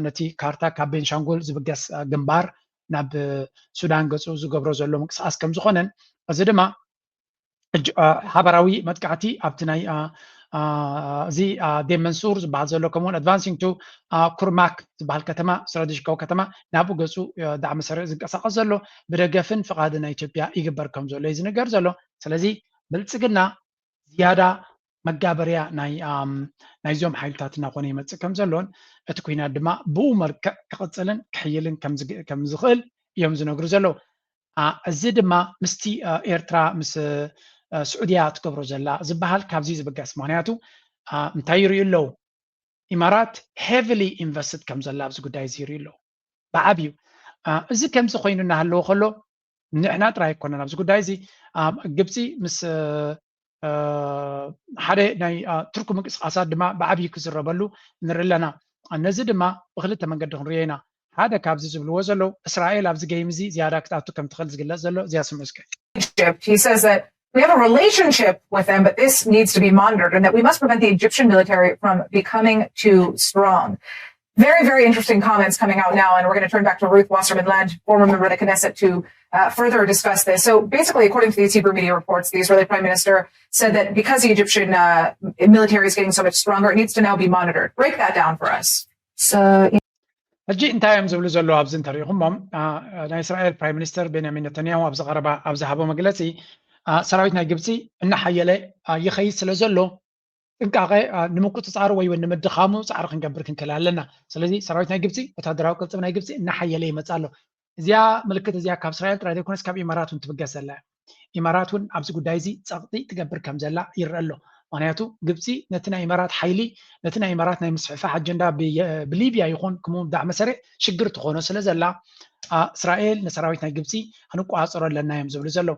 ነቲ ካርታ ካብ ቤንሻንጉል ዝብገስ ግንባር ናብ ሱዳን ገፁ ዝገብሮ ዘሎ ምንቅስቃስ ከም ዝኾነን እዚ ድማ ሓበራዊ መጥቃዕቲ ኣብቲ ናይ እዚ ዴመንሱር ዝበሃል ዘሎ ከምኡውን ኣድቫንሲንግ ቱ ኩርማክ ዝበሃል ከተማ ስትራቴጂካዊ ከተማ ናብኡ ገፁ ዳዕመ ሰሪዕ ዝንቀሳቀስ ዘሎ ብደገፍን ፍቃድን ናይ ኢትዮጵያ ይግበር ከም ዘሎ እዩ ዝንገር ዘሎ። ስለዚ ብልፅግና ዝያዳ መጋበርያ ናይ ናይዞም ሓይልታት እናኾነ ይመፅእ ከም ዘሎን እቲ ኩናት ድማ ብኡ መልክዕ ክቕፅልን ክሕይልን ከም ዝኽእል እዮም ዝነግሩ ዘለዉ። እዚ ድማ ምስቲ ኤርትራ ምስ ስዑድያ ትገብሮ ዘላ ዝበሃል ካብዚ ዝብገስ። ምክንያቱ እንታይ ይርእዩ ኣለዉ? ኢማራት ሄቪሊ ኢንቨስትድ ከም ዘላ ኣብዚ ጉዳይ እዚ ይርእዩ ኣለዉ ብዓብዩ። እዚ ከምዚ ኮይኑ እናሃለዎ ከሎ ንሕና ጥራይ ኣይኮነን ኣብዚ ጉዳይ እዚ። ግብፂ ምስ ሓደ ናይ ቱርኪ ምንቅስቃሳት ድማ ብዓብዩ ክዝረበሉ ንርኢ ኣለና። ነዚ ድማ ብክልተ መንገዲ ክንሪኦ ኢና። ሓደ ካብዚ ዝብልዎ ዘለዉ እስራኤል ኣብዚ ገይም እዚ ዝያዳ ክትኣቱ ከም ትኽእል ዝግለፅ ዘሎ እዚኣ ስምዑ እስከ። Egypt. He says that we have a relationship with them, but this needs to be monitored, and that we must prevent the Egyptian military from becoming too strong. Very, very interesting comments coming out now, and we're going to turn back to Ruth Wasserman Land, former member of the Knesset, to uh, further discuss this. So, basically, according to these Hebrew media reports, the Israeli prime minister said that because the Egyptian uh, military is getting so much stronger, it needs to now be monitored. Break that down for us. So, ሕጂ እንታይ እዮም ዝብሉ ዘለዉ ኣብዚ እንተሪኢኹሞም? ናይ እስራኤል ፕራይም ሚኒስተር ቤንያሚን ነተንያሁ ኣብዚ ቀረባ ኣብ ዝሃቦ መግለፂ ሰራዊት ናይ ግብፂ እናሓየለ ይኸይድ ስለ ዘሎ ጥንቃቐ ንምቁፅፃሩ ወይ እውን ንምድኻሙ ፃዕሪ ክንገብር ክንክእል ኣለና። ስለዚ ሰራዊት ናይ ግብፂ ወታደራዊ ቅልፅም ናይ ግብፂ እናሓየለ ይመፅእ ኣሎ። እዚኣ ምልክት እዚኣ ካብ እስራኤል ጥራይ ዘይኮነስ ካብ ኢማራት እውን ትብገስ ዘላ እያ። ኢማራት እውን ኣብዚ ጉዳይ እዚ ፀቕጢ ትገብር ከም ዘላ ይረአ ኣሎ። ምክንያቱ ግብፂ ነቲ ናይ ኢማራት ሓይሊ ነቲ ናይ ኢማራት ናይ ምስፍሕፋሕ ኣጀንዳ ብሊብያ ይኹን ከምኡ ዳዕመ ሰሪዕ ሽግር ትኾኖ ስለ ዘላ እስራኤል ንሰራዊት ናይ ግብፂ ክንቆፃፀሮ ኣለና እዮም ዝብሉ ዘለዉ።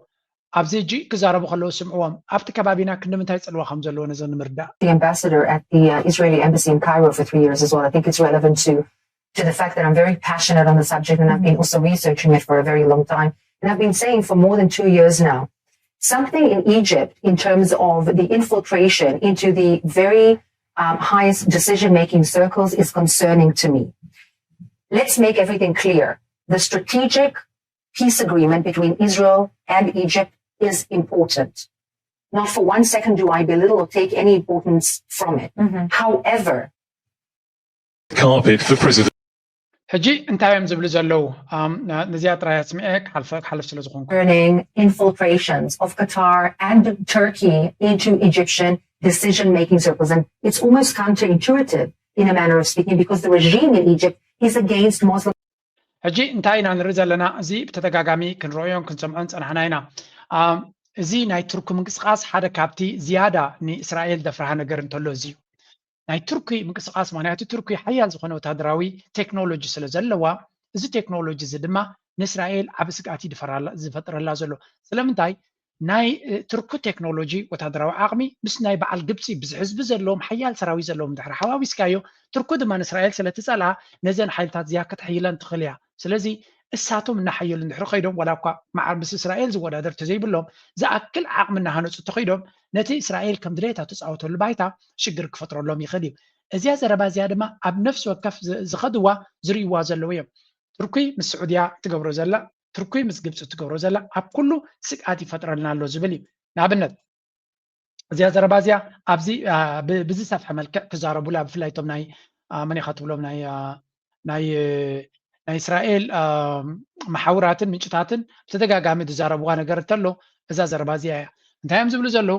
ኣብዚ ሕጂ ክዛረቡ ከለዉ ስምዕዎም ኣብቲ ከባቢና ክንዲ ምንታይ ፅልዋ ከም ዘለዎ ነዚ ንምርዳእ። The ambassador at the uh, Israeli embassy in Cairo for three years as well. I think it's relevant to to the fact that I'm very passionate on the subject and I've been also researching it for a very long time. And I've been saying for more than two years now, something in Egypt in terms of the infiltration into the very um, highest decision making circles is concerning to me. Let's make everything clear. The strategic peace agreement between Israel and Egypt is important. Not for one second do I belittle or take any importance from it. Mm-hmm. However, carpet for President. ሕጂ እንታይ እዮም ዝብሉ ዘለዉ? ነዚኣ ጥራይ ኣስሚዐ ክሓልፍ ስለ ዝኾንኩ concerning infiltrations of Qatar and Turkey into Egyptian decision making circles. And it's almost counterintuitive in a manner of speaking because the regime in Egypt is against Muslim. ሕጂ እንታይ ኢና ንርኢ ዘለና? እዚ ብተደጋጋሚ ክንረኦዮን ክንሰምዖን ጸናሕና ኢና። እዚ ናይ ቱርኪ ምንቅስቃስ ሓደ ካብቲ ዝያዳ ንእስራኤል ደፍርሃ ነገር እንተሎ እዚ እዩ። ናይ ቱርኪ ምንቅስቃስ፣ ምክንያቱ ቱርኪ ሓያል ዝኾነ ወታደራዊ ቴክኖሎጂ ስለ ዘለዋ፣ እዚ ቴክኖሎጂ እዚ ድማ ንእስራኤል ዓቢ ስግኣት እዩ ዝፈጥረላ ዘሎ። ስለምንታይ? ናይ ቱርኪ ቴክኖሎጂ፣ ወታደራዊ ዓቕሚ ምስ ናይ በዓል ግብፂ ብዙሕ ህዝቢ ዘለዎም ሓያል ሰራዊት ዘለዎም ድሕሪ ሓዋዊስካዮ፣ ቱርኪ ድማ ንእስራኤል ስለ ትፀልኣ ነዘን ሓይልታት እዚኣ ከተሕይለን ትኽእል እያ። ስለዚ እሳቶም እናሓየሉ እንድሕሪ ከይዶም፣ ዋላ እኳ መዓር ምስ እስራኤል ዝወዳደር ተዘይብሎም፣ ዝኣክል ዓቕሚ እናሃነፁ ተኸይዶም፣ ነቲ እስራኤል ከም ድሌታ ትፃወተሉ ባይታ ሽግር ክፈጥረሎም ይኽእል እዩ። እዚኣ ዘረባ እዚኣ ድማ ኣብ ነፍሲ ወከፍ ዝኸድዋ ዝርእይዋ ዘለዉ እዮም። ቱርኪ ምስ ስዑድያ ትገብሮ ዘላ፣ ቱርኪ ምስ ግብፂ ትገብሮ ዘላ ኣብ ኩሉ ስግኣት ይፈጥረልና ኣሎ ዝብል እዩ። ንኣብነት እዚኣ ዘረባ እዚኣ ኣብዚ ብዝሰፍሐ መልክዕ ክዛረቡላ፣ ብፍላይ እቶም ናይ መን ኢኻ ትብሎም ናይ ናይ ናይ እስራኤል መሓውራትን ምንጭታትን ብተደጋጋሚ ዝዛረብዋ ነገር እንተሎ እዛ ዘረባ እዚኣ እያ። እንታይ እዮም ዝብሉ ዘለዉ?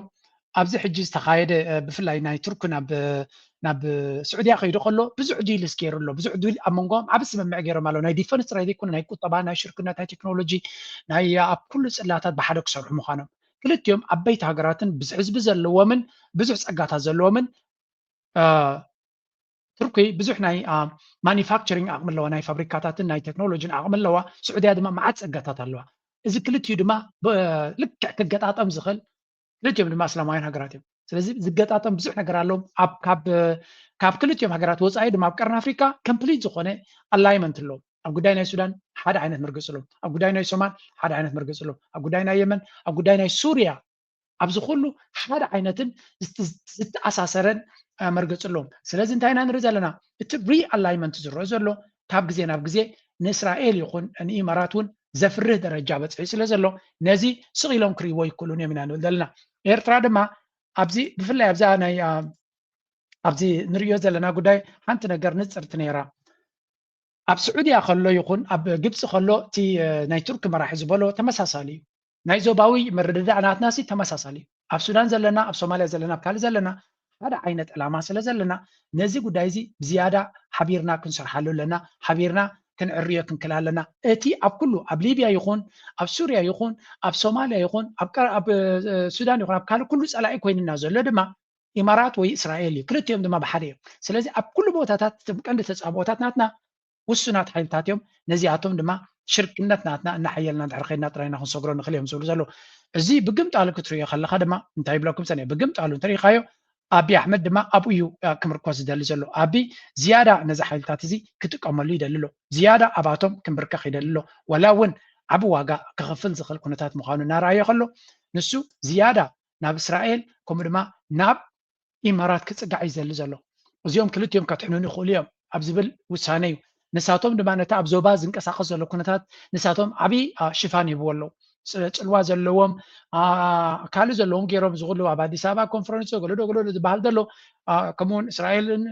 ኣብዚ ሕጂ ዝተኻየደ ብፍላይ ናይ ቱርኪ ናብ ናብ ስዑድያ ከይዱ ከሎ ብዙሕ ዲልስ ገይሩ ኣሎ። ብዙሕ ዲል ኣብ መንጎም ዓቢ ስምምዕ ገይሮም ኣለዉ። ናይ ዲፈንስ ጥራይ ዘይኮነ ናይ ቁጠባ፣ ናይ ሽርክነት፣ ናይ ቴክኖሎጂ፣ ናይ ኣብ ኩሉ ጽላታት ብሓደ ክሰርሑ ምዃኖም። ክልቲኦም ዓበይቲ ሃገራትን ብዙሕ ህዝቢ ዘለዎምን ብዙሕ ጸጋታት ዘለዎምን ቱርኪ ብዙሕ ናይ ማኒፋክቸሪንግ ዓቕሚ ኣለዋ፣ ናይ ፋብሪካታትን ናይ ቴክኖሎጂን ዓቕሚ ኣለዋ። ስዑድያ ድማ መዓት ጸጋታት ኣለዋ። እዚ ክልቲኡ ድማ ልክዕ ክገጣጠም ዝኽእል፣ ክልቲኦም ድማ እስላማውያን ሃገራት እዮም። ስለዚ ዝገጣጠም ብዙሕ ነገር ኣለዎም። ካብ ክልቲኦም ሃገራት ወፃኢ ድማ ኣብ ቀርኒ ኣፍሪካ ኮምፕሊት ዝኾነ ኣላይመንት ኣለዎም። ኣብ ጉዳይ ናይ ሱዳን ሓደ ዓይነት መርገፂ ኣለዎም። ኣብ ጉዳይ ናይ ሶማል ሓደ ዓይነት መርገፂ ኣለዎም። ኣብ ጉዳይ ናይ የመን፣ ኣብ ጉዳይ ናይ ሱርያ፣ ኣብዚ ኩሉ ሓደ ዓይነትን ዝተኣሳሰረን መርገፂ ኣለዎም። ስለዚ እንታይ ኢና ንርኢ ዘለና? እቲ ሪኣላይመንት ዝረአ ዘሎ ካብ ግዜ ናብ ግዜ ንእስራኤል ይኹን ንኢማራት እውን ዘፍርህ ደረጃ በፂሑ ስለ ዘሎ ነዚ ስቕ ኢሎም ክርእይዎ ይክእሉን እዮም ኢና ንብል ዘለና። ኤርትራ ድማ ኣብዚ ብፍላይ ኣብዛ ናይ ኣብዚ ንርእዮ ዘለና ጉዳይ ሓንቲ ነገር ንፅርቲ ነይራ። ኣብ ስዑድያ ከሎ ይኹን ኣብ ግብፂ ከሎ እቲ ናይ ቱርኪ መራሒ ዝበሎ ተመሳሳሊ እዩ። ናይ ዞባዊ ምርድዳእ ናትናሲ ተመሳሳሊ እዩ። ኣብ ሱዳን ዘለና፣ ኣብ ሶማልያ ዘለና፣ ኣብ ካልእ ዘለና ሓደ ዓይነት ዕላማ ስለ ዘለና ነዚ ጉዳይ እዚ ብዝያዳ ሓቢርና ክንሰርሓሉ ኣለና። ሓቢርና ክንዕርዮ ክንክል ኣለና። እቲ ኣብ ኩሉ ኣብ ሊብያ ይኹን ኣብ ሱርያ ይኹን ኣብ ሶማልያ ይኹን ኣብ ሱዳን ይኹን ኣብ ካልእ ኩሉ ጸላኢ ኮይንና ዘሎ ድማ ኢማራት ወይ እስራኤል እዩ። ክልቲኦም ድማ ብሓደ እዮም። ስለዚ ኣብ ኩሉ ቦታታት እቶም ቀንዲ ተጻብኦታት ናትና ውሱናት ሓይልታት እዮም። ነዚኣቶም ድማ ሽርክነት ናትና እናሓየልና እንድሕር ከይድና ጥራይና ክንሰግሮ ንኽእል እዮም ዝብሉ ዘለዉ። እዚ ብግምጣሉ ክትርእዮ ከለኻ ድማ እንታይ ይብለኩም ሰነ ብግምጣሉ እንተሪኢኻዮ ኣቢ ኣሕመድ ድማ ኣብኡ እዩ ክምርኮስ ዝደሊ ዘሎ። ኣቢ ዝያዳ ነዚ ሓይልታት እዚ ክጥቀመሉ ይደሊ ኣሎ። ዝያዳ ኣባቶም ክምብርከኽ ይደሊ ኣሎ። ወላ እውን ዓቢ ዋጋ ክኽፍል ዝኽእል ኩነታት ምዃኑ እናረኣዮ ከሎ ንሱ ዝያዳ ናብ እስራኤል ከምኡ ድማ ናብ ኢማራት ክፅጋዕ እዩ ዘሊ ዘሎ። እዚኦም ክልቲኦም ከትሕኑን ይኽእሉ እዮም ኣብ ዝብል ውሳነ እዩ። ንሳቶም ድማ ነቲ ኣብ ዞባ ዝንቀሳቐስ ዘሎ ኩነታት ንሳቶም ዓብዪ ሽፋን ይህብዎ ኣለዉ። ፅልዋ ዘለዎም ካልእ ዘለዎም ገይሮም ዝኽእሉ ኣብ ኣዲስ ኣበባ ኮንፈረንስ ገለዶ ገለዶ ዝበሃል ዘሎ ከምኡውን እስራኤልን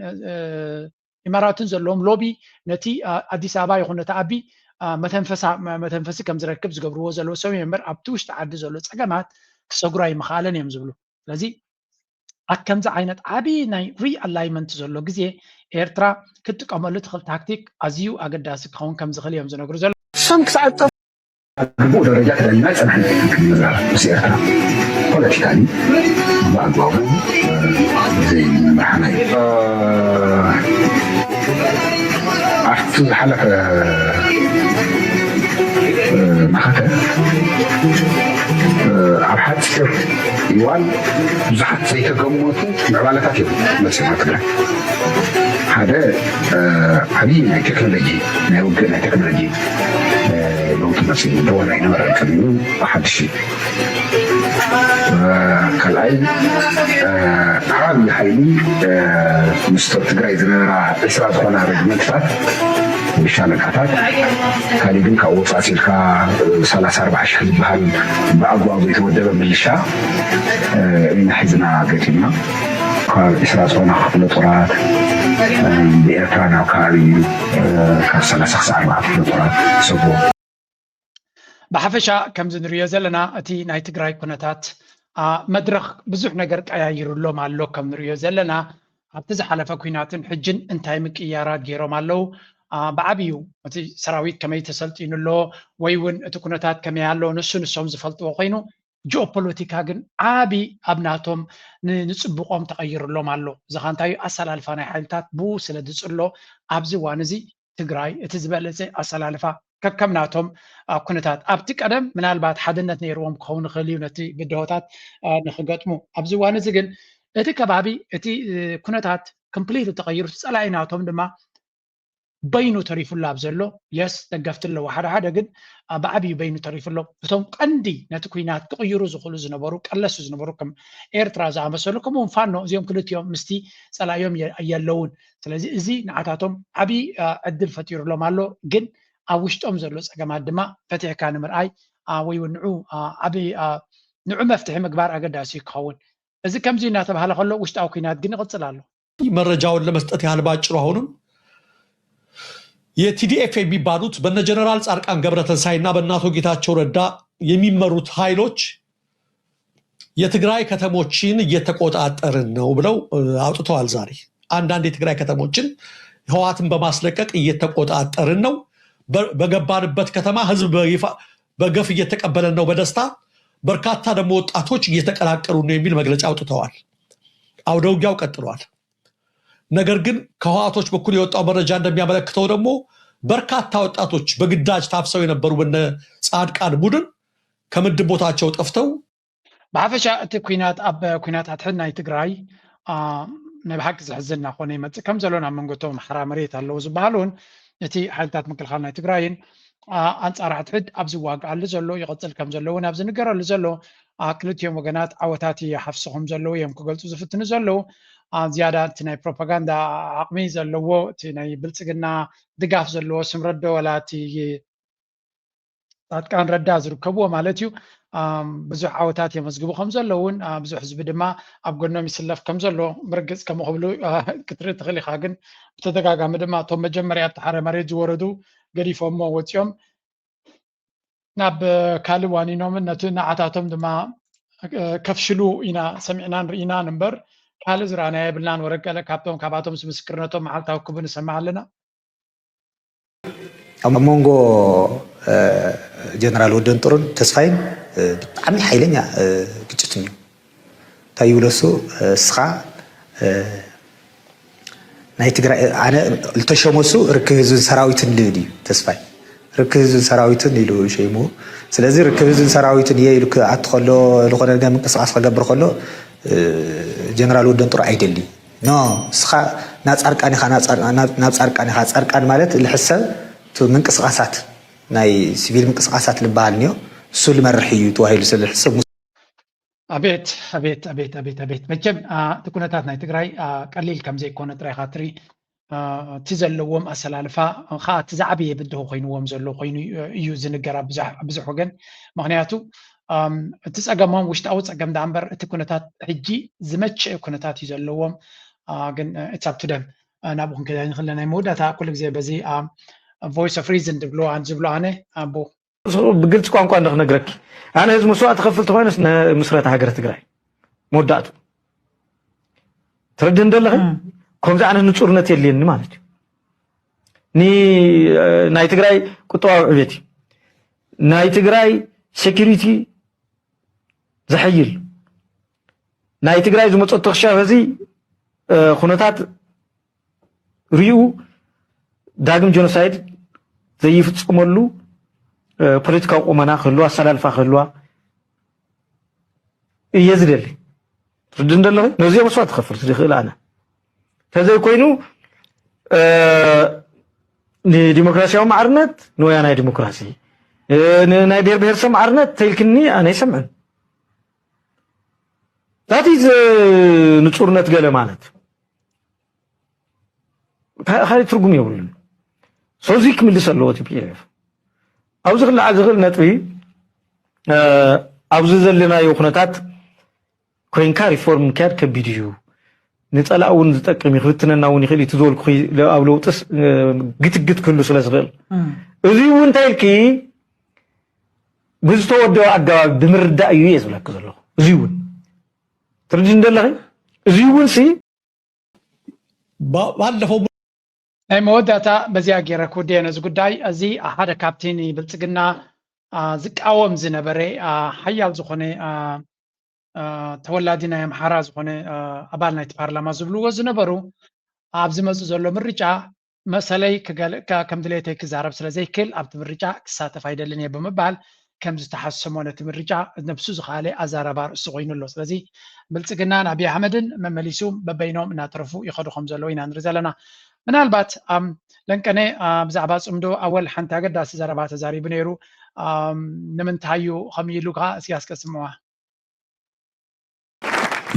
ኢማራትን ዘለዎም ሎቢ ነቲ ኣዲስ ኣበባ ይኹን ነቲ ኣቢ መተንፈሲ ከም ዝረክብ ዝገብርዎ ዘለዉ ሰብ እዮም እምበር ኣብቲ ውሽጢ ዓዲ ዘሎ ፀገማት ክሰግሩ ኣይምኽኣለን እዮም ዝብሉ። ስለዚ ኣብ ከምዚ ዓይነት ዓቢ ናይ ሪኣላይመንት ዘሎ ግዜ ኤርትራ ክትጥቀመሉ ትኽእል ታክቲክ ኣዝዩ ኣገዳሲ ክኸውን ከም ዝኽእል እዮም ዝነግሩ ዘለዉ። ኣብ ግቡእ ደረጃ ተዳሊና ኣይጸናሕናን ክንብል ምስ ኤርትራ ፖለቲካሊ ብኣግባቡ ዘይምርሓና እዩ። ኣብቲ ዝሓለፈ መኸተ ኣብ ሓፂር እዋን ብዙሓት ዘይተገመቱ ምዕባለታት እዮም መፂኦም ኣብ ትግራይ። ሓደ ዓብዪ ናይ ቴክኖሎጂ ናይ ውግእ ናይ ቴክኖሎጂ ለውጢ መፂኡ። ድሮ ኣይነበረን ቅድሚኡ ሓድሽ እዩ። ካልኣይ ዓብዪ ሓይሊ ምስቶም ትግራይ ዝነበራ ዕስራ ዝኾና ረጅመንትታት ወይ ሻለቃታት ካሊእ ግን ካብ ወፃእ ሲልካ ሰላሳ ኣርባዓ ሽሕ ዝበሃል ብኣግባቡ ዘይተወደበ ምልሻ ኢና ሒዝና ገጢምና። ካብ ዕስራ ዝኾና ክፍለ ጦራት ብኤርትራ ናብ ከባቢ ካብ ሰላሳ ክሳዕ ኣርባዓ ክፍለ ጦራት ሰጎ ብሓፈሻ ከምዚ ንሪኦ ዘለና እቲ ናይ ትግራይ ኩነታት መድረኽ ብዙሕ ነገር ቀያይሩሎም ኣሎ። ከም ንሪኦ ዘለና ኣብቲ ዝሓለፈ ኩናትን ሕጅን እንታይ ምቅያራት ገይሮም ኣለዉ? ብዓብዩ እቲ ሰራዊት ከመይ ተሰልጢኑ ኣሎ ወይ እውን እቲ ኩነታት ከመይ ኣሎ ንሱ ንሶም ዝፈልጥዎ ኮይኑ፣ ጂኦፖለቲካ ግን ዓቢ ኣብ ናቶም ንፅብቆም ተቐይርሎም ኣሎ። እዚ ኸ እንታይ እዩ? ኣሰላልፋ ናይ ሓይልታት ብኡ ስለ ዝፅሎ ኣብዚ እዋን እዚ ትግራይ እቲ ዝበለፀ ኣሰላልፋ ከከም ናቶም ኩነታት ኣብቲ ቀደም ምናልባት ሓድነት ነይርዎም ክኸውን ይኽእል እዩ ነቲ ብድሆታት ንክገጥሙ። ኣብዚ እዋን እዚ ግን እቲ ከባቢ እቲ ኩነታት ኮምፕሊት ተቐይሩ፣ እቲ ፀላኢ ናቶም ድማ በይኑ ተሪፉላ ኣብ ዘሎ፣ የስ ደገፍቲ ኣለዎ፣ ሓደ ሓደ ግን ብዓብዩ በይኑ ተሪፉሎ። እቶም ቀንዲ ነቲ ኩናት ክቕይሩ ዝኽእሉ ዝነበሩ፣ ቀለሱ ዝነበሩ ከም ኤርትራ ዝኣመሰሉ፣ ከምኡውን ፋኖ፣ እዚኦም ክልቲኦም ምስቲ ፀላኢዮም የለውን። ስለዚ እዚ ንዓታቶም ዓብዪ ዕድል ፈጢሩሎም ኣሎ። ግን ኣብ ውሽጦም ዘሎ ፀገማት ድማ ፈቲሕካ ንምርኣይ ወይ እውን ንዑ ዓብዪ ንዑ መፍትሒ ምግባር ኣገዳሲ ክኸውን። እዚ ከምዚ እናተባህለ ከሎ ውሽጣዊ ኩናት ግን ይቕፅል ኣሎ። መረጃውን ለመስጠት ያህል ባጭሩ አሁንም የቲዲኤፍ የሚባሉት በነ ጀነራል ጻድቃን ገብረተንሳይ እና በእነ አቶ ጌታቸው ረዳ የሚመሩት ኃይሎች የትግራይ ከተሞችን እየተቆጣጠርን ነው ብለው አውጥተዋል። ዛሬ አንዳንድ የትግራይ ከተሞችን ህወሓትን በማስለቀቅ እየተቆጣጠርን ነው፣ በገባንበት ከተማ ህዝብ በገፍ እየተቀበለን ነው በደስታ፣ በርካታ ደግሞ ወጣቶች እየተቀላቀሉ ነው የሚል መግለጫ አውጥተዋል። አውደ ውጊያው ቀጥሏል። ነገር ግን ከህወሓቶች በኩል የወጣው መረጃ እንደሚያመለክተው ደግሞ በርካታ ወጣቶች በግዳጅ ታፍሰው የነበሩ በነ ጻድቃን ቡድን ከምድብ ቦታቸው ጠፍተው ብሓፈሻ እቲ ኩናት ኣብ ኩናት ኣትሕድ ናይ ትግራይ ናይ ብሓቂ ዘሕዝን እናኾነ ይመፅእ ከም ዘሎ ናብ መንጎቶም ሓራ መሬት ኣለዉ ዝበሃሉን እቲ ሓይልታት ምክልኻል ናይ ትግራይን ኣንፃር ኣትሕድ ኣብ ዝዋግኣሉ ዘሎ ይቐፅል ከም ዘለውን ኣብ ዝንገረሉ ዘሎ ክልቲኦም ወገናት ዓወታት ይሓፍሱ ከም ዘለዉ እዮም ክገልፁ ዝፍትኑ ዘለዉ። ዝያዳ እቲ ናይ ፕሮፓጋንዳ ዓቕሚ ዘለዎ እቲ ናይ ብልፅግና ድጋፍ ዘለዎ ስምረት ዶ ዋላ እቲ ፃድቃን ረዳ ዝርከብዎ ማለት እዩ ብዙሕ ዓወታት የመዝግቡ ከም ዘለውን ብዙሕ ህዝቢ ድማ ኣብ ጎኖም ይስለፍ ከም ዘሎ ብርግፅ ከምኡ ክብሉ ክትርኢ ትኽእል ኢኻ። ግን ብተደጋጋሚ ድማ እቶም መጀመርያ ኣብቲ ሓረ መሬት ዝወረዱ ገዲፎሞ ወፂኦም ናብ ካልእ ዋኒኖምን ነቲ ንዓታቶም ድማ ከፍሽሉ ኢና ሰሚዕናን ርኢናን እምበር ካልእ ዝረኣናዮ የብልናን። ወረገለ ካብቶም ካባቶም ምስክርነቶም መዓልታዊ ክቡ ንሰምዕ ኣለና። ኣብ መንጎ ጀነራል ወደንጥሩን ተስፋይን ብጣዕሚ ሓይለኛ ግጭት እኒኦ። እንታይ ይብሎ እሱ እስኻ ናይ ትግራይ ኣነ ልተሸሞ እሱ ርክብ ህዝብን ሰራዊትን ልብል እዩ ተስፋይ ርክብ ህዝብን ሰራዊትን ኢሉ ሸይሙ። ስለዚ ርክብ ህዝብን ሰራዊትን እየ ኢሉ ክኣቱ ከሎ ዝኾነ ነገር ምንቅስቃስ ክገብር ከሎ ጀነራል ወደንጥሩ ኣይደሊ ኖ እስኻ ናፃርቃን ኢኻ ናብ ፃርቃን ኢኻ ፃርቃን ማለት ልሕሰብ ምንቅስቃሳት ናይ ሲቪል ምንቅስቃሳት ልበሃል ኒዮ እሱ ልመርሕ እዩ ተባሂሉ ስለ ልሕሰብ ኣቤት ኣቤት ኣቤት ኣቤት ኣቤት መቸም እቲ ኩነታት ናይ ትግራይ ቀሊል ከም ዘይኮነ ጥራይ ኢኻ ትርኢ። እቲ ዘለዎም ኣሰላልፋ ከዓ እቲ ዝዓበየ ብድሆ ኮይንዎም ዘሎ ኮይኑ እዩ ዝንገር ኣብ ብዙሕ ወገን። ምክንያቱ እቲ ፀገሞም ውሽጣዊ ፀገም ዳኣ እምበር እቲ ኩነታት ሕጂ ዝመቸ ኩነታት እዩ ዘለዎም። ግን it's up to them ናብኡ ክንከዳ ንክእል። ናይ መወዳእታ ኩሉ ግዜ በዚ voice of reason ዝብሎ ዝብሎ ኣነ ኣቦ ብግልፂ ቋንቋ እንደ ክነግረኪ ኣነ ህዝቢ መስዋእቲ ከፍል ተኮይነስ ንምስረታ ሃገረ ትግራይ መወዳእቱ ትረድእ እንደለኸ ከምዚ ዓይነት ንፁርነት የድልየኒ ማለት እዩ። ናይ ትግራይ ቁጠባዊ ዕቤት እዩ። ናይ ትግራይ ሴኪሪቲ ዘሐይል ናይ ትግራይ ዝመፀቶ ክሻብ እዚ ኩነታት ሪኡ ዳግም ጀኖሳይድ ዘይፍፀመሉ ፖለቲካዊ ቁመና ክህልዋ ኣሰላልፋ ክህልዋ እየ ዝደሊ። ትርድእ እንደለኺ ነዚኦም መስዋእቲ ክኸፍል ዝኽእል ኣነ ተዘይኮይኑ ንዲሞክራሲያዊ ማዕርነት ንወያናይ ዲሞክራሲ ናይ ብሔር ብሔረሰብ ማዕርነት ተይልክኒ ኣነ ኣይሰምዕን። ዛት ኢዝ ንፁርነት ገለ ማለት ካልእ ትርጉም የብሉን። ሶዚ ክምልስ ኣለዎ ቲፒኤልኤፍ ኣብዚ ክለዓል ዝኽእል ነጥቢ ኣብዚ ዘለናዮ ኩነታት ኮይንካ ሪፎርም ምክያድ ከቢድ እዩ። ንፀላእ እውን ዝጠቅም እዩ ክፍትነና እውን ይኽእል እዩ ዝበልኩ ኣብ ለውጥስ ግትግት ክህሉ ስለ ዝኽእል እዚ እውን እንታይ ኢልኪ ብዝተወደበ ኣገባብ ብምርዳእ እዩ እየ ዝብለኪ ዘለኹ። እዚ እውን ትርድእ እንደለኺ እዚ እውን ሲ ባለፈው ናይ መወዳእታ በዚኣ ገይረ ክውድየ ነዚ ጉዳይ። እዚ ሓደ ካብቲ ንብልጽግና ዝቃወም ዝነበረ ሓያል ዝኾነ ተወላዲ ናይ ኣምሓራ ዝኾነ ኣባል ናይቲ ፓርላማ ዝብልዎ ዝነበሩ፣ ኣብ ዝመጽእ ዘሎ ምርጫ መሰለይ ከም ድሌተይ ክዛረብ ስለ ዘይክእል ኣብቲ ምርጫ ክሳተፍ ኣይደልን እየ ብምባል ከም ዝተሓሰሞ ነቲ ምርጫ ነብሱ ዝኸኣለ ኣዛራቢ ኣርእስቲ ኮይኑ ኣሎ። ስለዚ ብልጽግናን ኣብይ ኣሕመድን መመሊሱ በበይኖም እናተረፉ ይኸዱ ከም ዘለዉ ኢና ንርኢ ዘለና። ምናልባት ለንቀነ ብዛዕባ ጽምዶ ኣወል ሓንቲ ኣገዳሲ ዘረባ ተዛሪቡ ነይሩ። ንምንታይ እዩ ከምኡ ኢሉ ከዓ እስኪ ኣስቀስምዋ።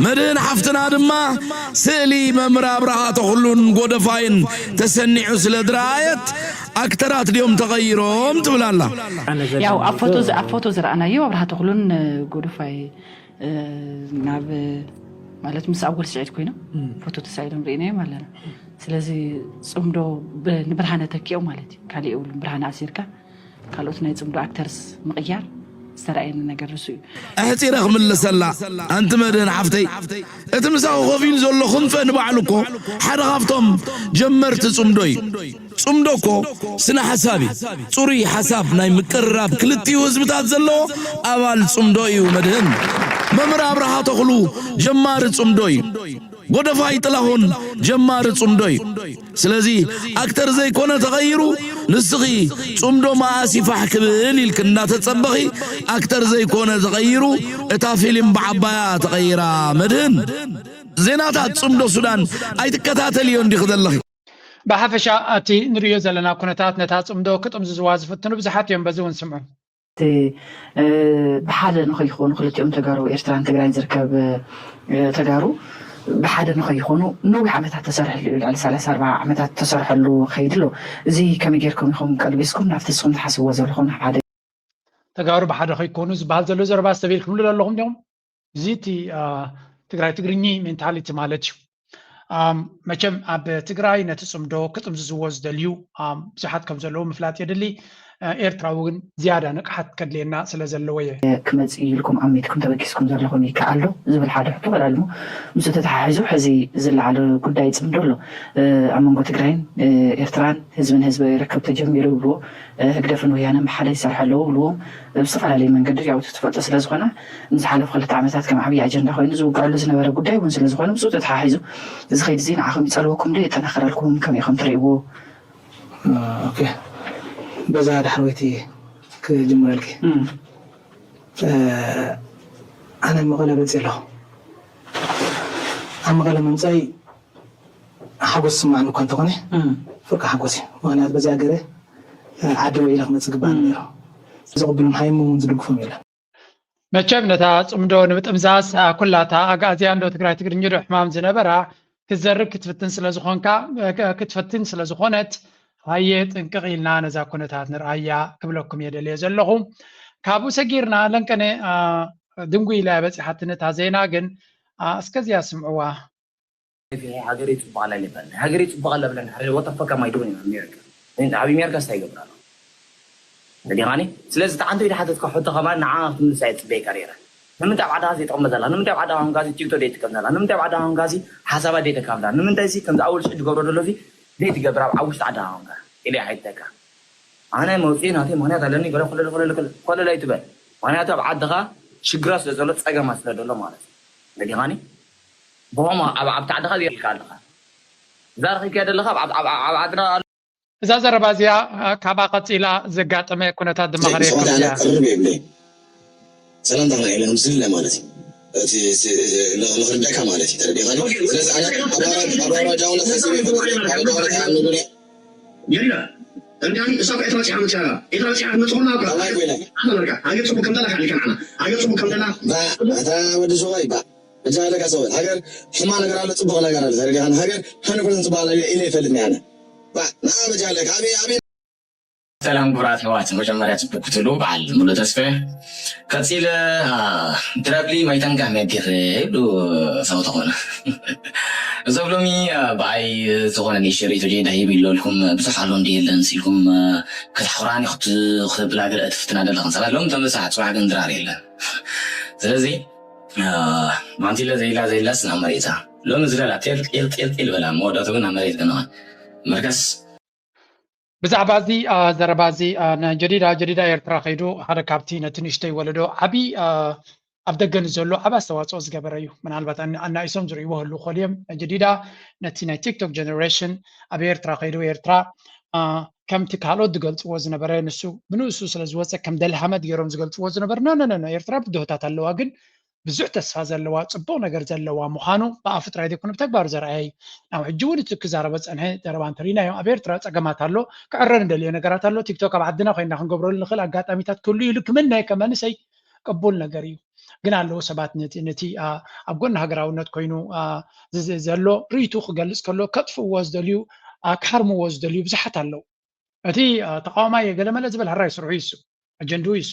መድህን ሓፍትና ድማ ስእሊ መምህር ኣብርሃ ተኽሉን ጎደፋይን ተሰኒዑ ስለ ዝረኣየት ኣክተራት ድዮም ተቐይሮም ትብል ኣላ። ያው ኣብ ፎቶ ዝ- ኣብ ፎቶ ዝረኣናዮ ኣብርሃ ተኽሉን ጎደፋይ ናብ ማለት ምስ ኣወል ስዒድ ኮይኖም ፎቶ ተሳኢሎም ርኢናዮም ኣለና። ስለዚ ጽምዶ ብ- ንብርሃነ ተኪኦም ማለት እዩ። ካሊእ የብሉን። ብርሃነ ኣሲርካ ካልኦት ናይ ጽምዶ ኣክተርስ ምቕያር ዝተረኣየኒ ነገር ንሱ እዩ። ኣሕጺረ ክምልሰላ ኣንቲ መድህን ሓፍተይ፣ እቲ ምሳኺ ኮፍ ኢሉ ዘሎ ክንፈ ንባዕሉ እኮ ሓደ ካብቶም ጀመርቲ ጽምዶ እዩ። ጽምዶ እኮ ስነ ሓሳብ እዩ። ጽሩይ ሓሳብ ናይ ምቅርራብ ክልቲኡ ህዝብታት ዘለዎ ኣባል ጽምዶ እዩ መድህን። መምህር ኣብርሃ ተኽሉ ጀማሪ ጽምዶ እዩ። ጎደፋይ ጥላሁን ጀማሪ ጽምዶ እዩ። ስለዚ ኣክተር ዘይኮነ ተቐይሩ፣ ንስኺ ጽምዶ መኣስ ይፋሕ ክብል ኢልክ እናተጸበኺ ኣክተር ዘይኮነ ተቐይሩ፣ እታ ፊልም ብዓባያ ተቐይራ። መድህን፣ ዜናታት ጽምዶ ሱዳን ኣይትከታተልዮ እንዲኺ ዘለኺ? ብሓፈሻ እቲ ንርእዮ ዘለና ኩነታት ነታ ጽምዶ ክጥምዝዝዋ ዝፍትኑ ብዙሓት እዮም። በዚ እውን ስምዑ። እቲ ብሓደ ንኸይኾኑ ክልቲኦም ተጋሩ ኤርትራን ትግራይን ዝርከብ ተጋሩ ብሓደ ንኸይኾኑ ነዊሕ ዓመታት ተሰርሐሉ እዩ። ልዕሊ ሰላሳ ኣርባዓ ዓመታት ተሰርሐሉ ከይዲ ኣሎ። እዚ ከመይ ጌርኩም ኢኹም ቀልቢስኩም ናብቲ ንስኹም ትሓስብዎ ዘለኹም ናብ ሓደ ተጋሩ ብሓደ ከይኮኑ ዝበሃል ዘሎ ዘረባ ዝተቢልኩምሉ ዘለኹም ዲኹም? እዚ እቲ ትግራይ ትግርኚ ሜንታሊቲ ማለት እዩ። መቸም ኣብ ትግራይ ነቲ ጽምዶ ክጥምዝዝዎ ዝደልዩ ብዙሓት ከም ዘለዉ ምፍላጥ የድሊ። ኤርትራ እውን ዝያዳ ንቕሓት ከድልየና ስለ ዘለዎ እየ። ክመጽእ እዩ ኢልኩም ኣሚትኩም ተበጊስኩም ዘለኹም ይከኣል ዶ ዝብል ሓደ ሕቶ ቀላል እሞ ምስኡ ተተሓሒዙ ሕዚ ዝለዓለ ጉዳይ ጽምዶ ኣሎ። ኣብ መንጎ ትግራይን ኤርትራን ህዝብን ህዝቢ ርክብ ተጀሚሩ ይብልዎ። ህግደፍን ወያነን ብሓደ ይሰርሑ ኣለዉ ይብልዎም። ብዝተፈላለየ መንገዲ ያው ትፈልጦ ስለ ዝኾነ ንዝሓለፉ ክልተ ዓመታት ከም ዓብዪ ኣጀንዳ ኮይኑ ዝውግዐሉ ዝነበረ ጉዳይ እውን ስለ ዝኾነ ምስኡ ተተሓሒዙ እዚ ከይዲ እዚ ንዓኹም ይፀልወኩም ዶ የጠናኽረልኩም ከመይ ኢኹም ትርእይዎ? ኦኬ በዛ ዳሕረወይቲ ክጅምረልኪ ኣነ መቐለ መፅእ ኣለኹ ኣብ መቐለ ምምፃይ ሓጎስ ዝስማዓኒ እኳ እንተኾነ ፍርቂ ሓጎስ እዩ ምኽንያቱ በዚኣ ገረ ዓዲ ውዒለ ክመፅእ ግባኣኒ ነይሩ ዘቕብሎም ሃይሙ እውን ዝድግፎም የለን መቸም ነታ ጽምዶ ንምጥምዛዝ ኩላታ ኣግኣዝያን ዶ ትግራይ ትግርኛ ዶ ሕማም ዝነበራ ክትዘርግ ክትፍትን ስለ ዝኾንካ ክትፈትን ስለ ዝኾነት ሃየ ጥንቅቕ ኢልና ነዛ ኩነታት ንርኣያ ክብለኩም እየ ደልየ ዘለኹ። ካብኡ ሰጊርና ለንቀነ ድንጉ ኢላ በፂሓትኒ እታ ዜና ግን እስከዚያ ስምዕዋ። ሃገረይ ፅቡቕ ኣላ ይበል ናይ ሃገረይ ፅቡቕ ኣላ ብለን ሓደ what the fuck am I doing in America ኣብ ኣሜሪካ ስታይ ይገብር ኣሎ እንዲኻኒ ስለዚ ተዓንተ ኢደ ሓተትካ ሕቶ ከማን ንዓ ክትምልሳ እየ ፅበየካ ነይረ ንምንታይ ኣብ ዓድኻ ዘይጠቕመ ዘላ ንምንታይ ኣብ ዓድኻ ኮንካ ቲክቶክ ዘይትጥቀም ዘላ ንምንታይ ኣብ ዓድኻ ኮንካ ሓሳባት ዘይተካፍላ ንምንታይ ከምዚ ኣወል ስዒድ ዝገብሮ ዘሎ ዘይትገብር ኣብ ውሽጢ ዓድኻ ኮንካ ኢለ ሓይተካ ኣነ መውፅኢ ናተይ ምክንያት ኣለኒ ገለ ኮለለ ኮለለ ኮለለ ኣይትበል ምክንያቱ ኣብ ዓድኻ ሽግራት ስለ ዘሎ ፀገማት ስለ ዘሎ ማለት እዩ እንዲኻኒ ብኸምኡ ኣብ ዓብቲ ዓድኻ ኢልካ ኣለኻ እዛ ረኺብካያ ዘለኻ ኣብ ዓድና እዛ ዘረባ እዚኣ ካባ ቀፂላ ዘጋጠመ ኩነታት ድማ ክርእየኩም እያ። ቅርብ የብለይ ሰላምታ ክና ኢለ ምስልለ ማለት እዩ እቲ ንኽርደካ ማለት እዩ ተረዲኻኒ ስለዚ ኣነ ኣባራጃውነት ሓሲበ ኣባራጃውነት ኣያምኑሉን የለ እንዲያም እሳ እኮ ኤርትራ ፂሓ መፅያ እያ ኤርትራ ፂሓ መፅኹና እኮ ኣዋይ ኮይነ ኣመልካ ሃገር ፅቡቅ ከም ዘላ ካሊካ ንዓና ሃገር ፅቡቅ ከም ዘላ ባ ኣታ ወዲ ዝዋይ ባ እጃ ኣለካ ሰው በል ሃገር ሕማ ነገር ኣሎ ፅቡቅ ነገር ኣሎ ተረዲኻ ሃገር ሓነ ኮይነ ፅቡቅ ኣሎ ኢለ ይፈልጥ ያለ ባ ንዓ በጃ ኣለካ ኣበይ ኣበይ ሰላም ክቡራት ኣሕዋት መጀመርያ ፅቡቅ ክትብሉ በዓል ሙሉ ተስፈ ቀፂለ ድረብሊ ማይተንጋህ መዲኽ ይብሉ ሰው ተኾነ እዞም ሎሚ ብኣይ ዝኾነ ንእሽተይ ርእይቶ ጀይዳ ሂብ ኢለልኩም ብዙሕ ኣሎ እንዲ የለን ኢልኩም ከተሕኹራኒ ክትብላ ገለ ትፍትና ዘለኽን ሰባት ሎሚ ተምሳሕ ፅባሕ ግን ድራር የለን ስለዚ ማንቲለ ዘይላ ዘይላስ ናብ መሬታ ሎሚ ዝለላ ጤል ጤል ጤል ጤል በላ መወዳቱ ግን ናብ መሬት ገንኻ መርገስ ብዛዕባ እዚ ዘረባ እዚ ንጀዲዳ ጀዲዳ ኤርትራ ከይዱ ሓደ ካብቲ ነቲ ንእሽተይ ወለዶ ዓቢ ኣብ ደገ ንዘሎ ዓቢ ኣስተዋፅኦ ዝገበረ እዩ። ምናልባት ኣናኢሶም ዝርእይዎ ህሉ ኮል እዮም። ጀዲዳ ነቲ ናይ ቲክቶክ ጀነሬሽን ኣብ ኤርትራ ከይዱ ኤርትራ ከምቲ ካልኦት ዝገልፅዎ ዝነበረ ንሱ ብንእሱ ስለ ዝወፀ ከም ደልሃመት ገይሮም ዝገልፅዎ ዝነበሩ ነነነ ኤርትራ ብድሆታት ኣለዋ ግን ብዙሕ ተስፋ ዘለዋ ፅቡቕ ነገር ዘለዋ ምዃኑ ብኣፉ ጥራይ ዘይኮነ ብተግባር ዘርኣየ እዩ። ናብ ሕጂ እውን እቲ ክዛረቦ ዝፀንሐ ዘረባ እንተርኢናዮ ኣብ ኤርትራ ፀገማት ኣሎ፣ ክዕረ ንደልዮ ነገራት ኣሎ። ቲክቶክ ኣብ ዓድና ኮይንና ክንገብረሉ ንኽእል ኣጋጣሚታት ክህሉ ኢሉ ክምነ ከመንእሰይ ቅቡል ነገር እዩ። ግን ኣለዉ ሰባት ነቲ ነቲ ኣብ ጎኒ ሃገራውነት ኮይኑ ዘሎ ርእይቱ ክገልፅ ከሎ ከጥፍእዎ ዝደልዩ ክሃርምዎ ዝደልዩ ብዙሓት ኣለዉ። እቲ ተቃዋማይ ገለመለ ዝብል ሕራይ ስርሑ ይሱ ኣጀንድኡ ይሱ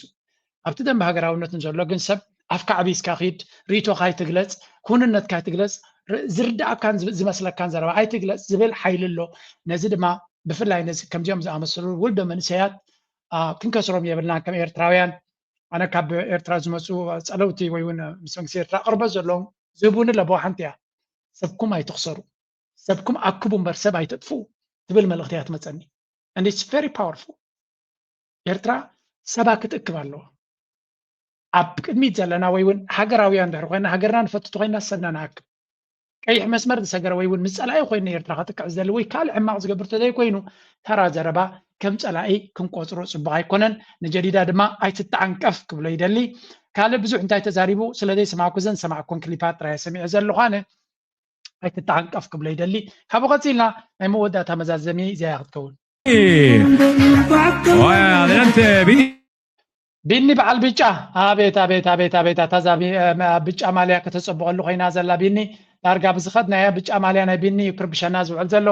ኣብቲ ደንበ ሃገራውነት ንዘሎ ግን ሰብ ኣፍካ ዓቢስካ ኪድ ርእይቶካ ኣይትግለፅ ክውንነትካ ኣይትግለፅ ዝርድኣካን ዝመስለካን ዘረባ ኣይትግለፅ ዝብል ሓይሊ ኣሎ። ነዚ ድማ ብፍላይ ነዚ ከምዚኦም ዝኣመሰሉ ውልዶ መንእሰያት ክንከስሮም የብልናን ከም ኤርትራውያን። ኣነ ካብ ኤርትራ ዝመፁ ፀለውቲ ወይ እውን ምስ መንግስቲ ኤርትራ ቅርበት ዘለዎም ዝህቡኒ ለበዋ ሓንቲ እያ። ሰብኩም ኣይትኽሰሩ፣ ሰብኩም ኣክቡ እምበር ሰብ ኣይተጥፍኡ ትብል መልእኽቲ እያ ትመፀኒ። And it's very powerful። ኤርትራ ሰባ ክትእክብ ኣለዋ። ኣብ ቅድሚት ዘለና ወይ እውን ሃገራውያን ድሕሪ ኮይና ሃገርና ንፈትቱ ኮይና ሰብና ንኣክብ። ቀይሕ መስመር ዝሰገረ ወይ እውን ምስ ፀላኢ ኮይኑ ኤርትራ ከጥቅዕ ዝደሊ ወይ ካልእ ሕማቕ ዝገብር ተዘይኮይኑ ተራ ዘረባ ከም ፀላኢ ክንቆፅሮ ፅቡቕ ኣይኮነን። ንጀዲዳ ድማ ኣይትተዓንቀፍ ክብሎ ይደሊ። ካልእ ብዙሕ እንታይ ተዛሪቡ ስለ ዘይሰማዕኩ ዘን ሰማዕኩን ክሊፓት ጥራይ ሰሚዐ ዘለኹ ኣነ ኣይትተዓንቀፍ ክብሎ ይደሊ። ካብኡ ቀፂልና ናይ መወዳእታ መዛዘሚ እዚኣ ክትከውን ቢኒ በዓል ብጫ ኣቤት ኣቤት ኣቤት ኣቤት ኣታ እዛ ብጫ ማልያ ከተፀብቐሉ ኮይና ዘላ ቢኒ ዳርጋ ብዝኸድናያ ብጫ ማልያ ናይ ቢኒ ክርብሸና ዝውዕል ዘሎ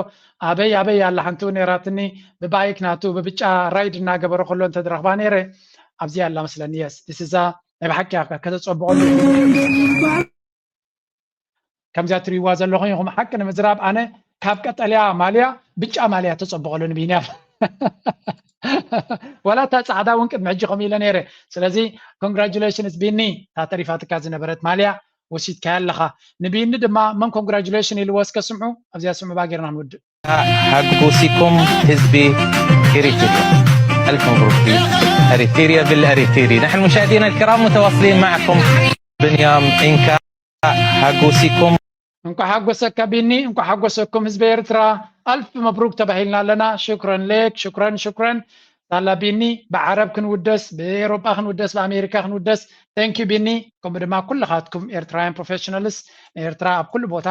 ኣበይ ኣበይ ኣላ ሓንቲ እውን ነራትኒ ብባይክ ናቱ ብብጫ ራይድ እናገበረ ከሎ እንተድረኽባ ነይረ ኣብዚ ኣላ መስለኒ የስ ስዛ ናይ ብሓቂ ከተፀብቐሉ ከምዚኣ ትሪእዋ ዘለኹም ኢኹም ሓቂ ንምዝራብ ኣነ ካብ ቀጠልያ ማልያ ብጫ ማልያ ተፀብቐሉ ንቢንያም ዋላ እታ ፃዕዳ እውን ቅድሚ ሕጂ ከምኡ ኢለ ነይረ ስለዚ congratulations ቢኒ እታ ተሪፋትካ ዝነበረት ማልያ ወሲድካያ ኣለኻ ንቢኒ ድማ መን congratulation ኢልዎ እስከ ስምዑ ኣብዚኣ ስምዑ ባጌርና ንውድእ حقوسكم حزبي إريتريا ألف مبروك إريتريا بالأريتري نحن مشاهدينا الكرام متواصلين معكم بنيام إنكا حقوسكم እንኳ ሓጎሰካ ቢኒ እንኳ ሓጎሰኩም ህዝቢ ኤርትራ ኣልፍ መብሩክ ተባሂልና ኣለና ሽክረን ሌክ ሽክረን ሽክረን ሳላ ቢኒ ብዓረብ ክንውደስ ብኤሮጳ ክንውደስ ብኣሜሪካ ክንውደስ thank you ቢኒ ከምኡ ድማ ኩልኻትኩም ኤርትራውያን professionals ንኤርትራ ኣብ ኩሉ ቦታ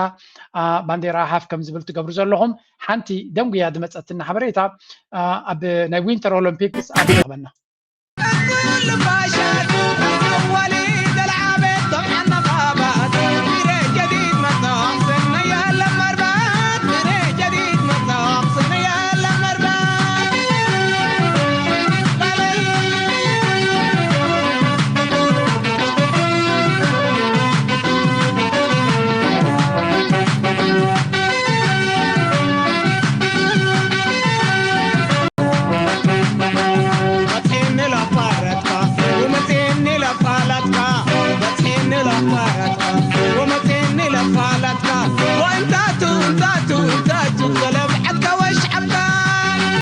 ባንዴራ ሓፍ ከም ዝብል ትገብሩ ዘለኹም ሓንቲ ደንጉያ ዝመፀትና ሓበሬታ ኣብ ናይ winter olympics ኣብ ይረኽበና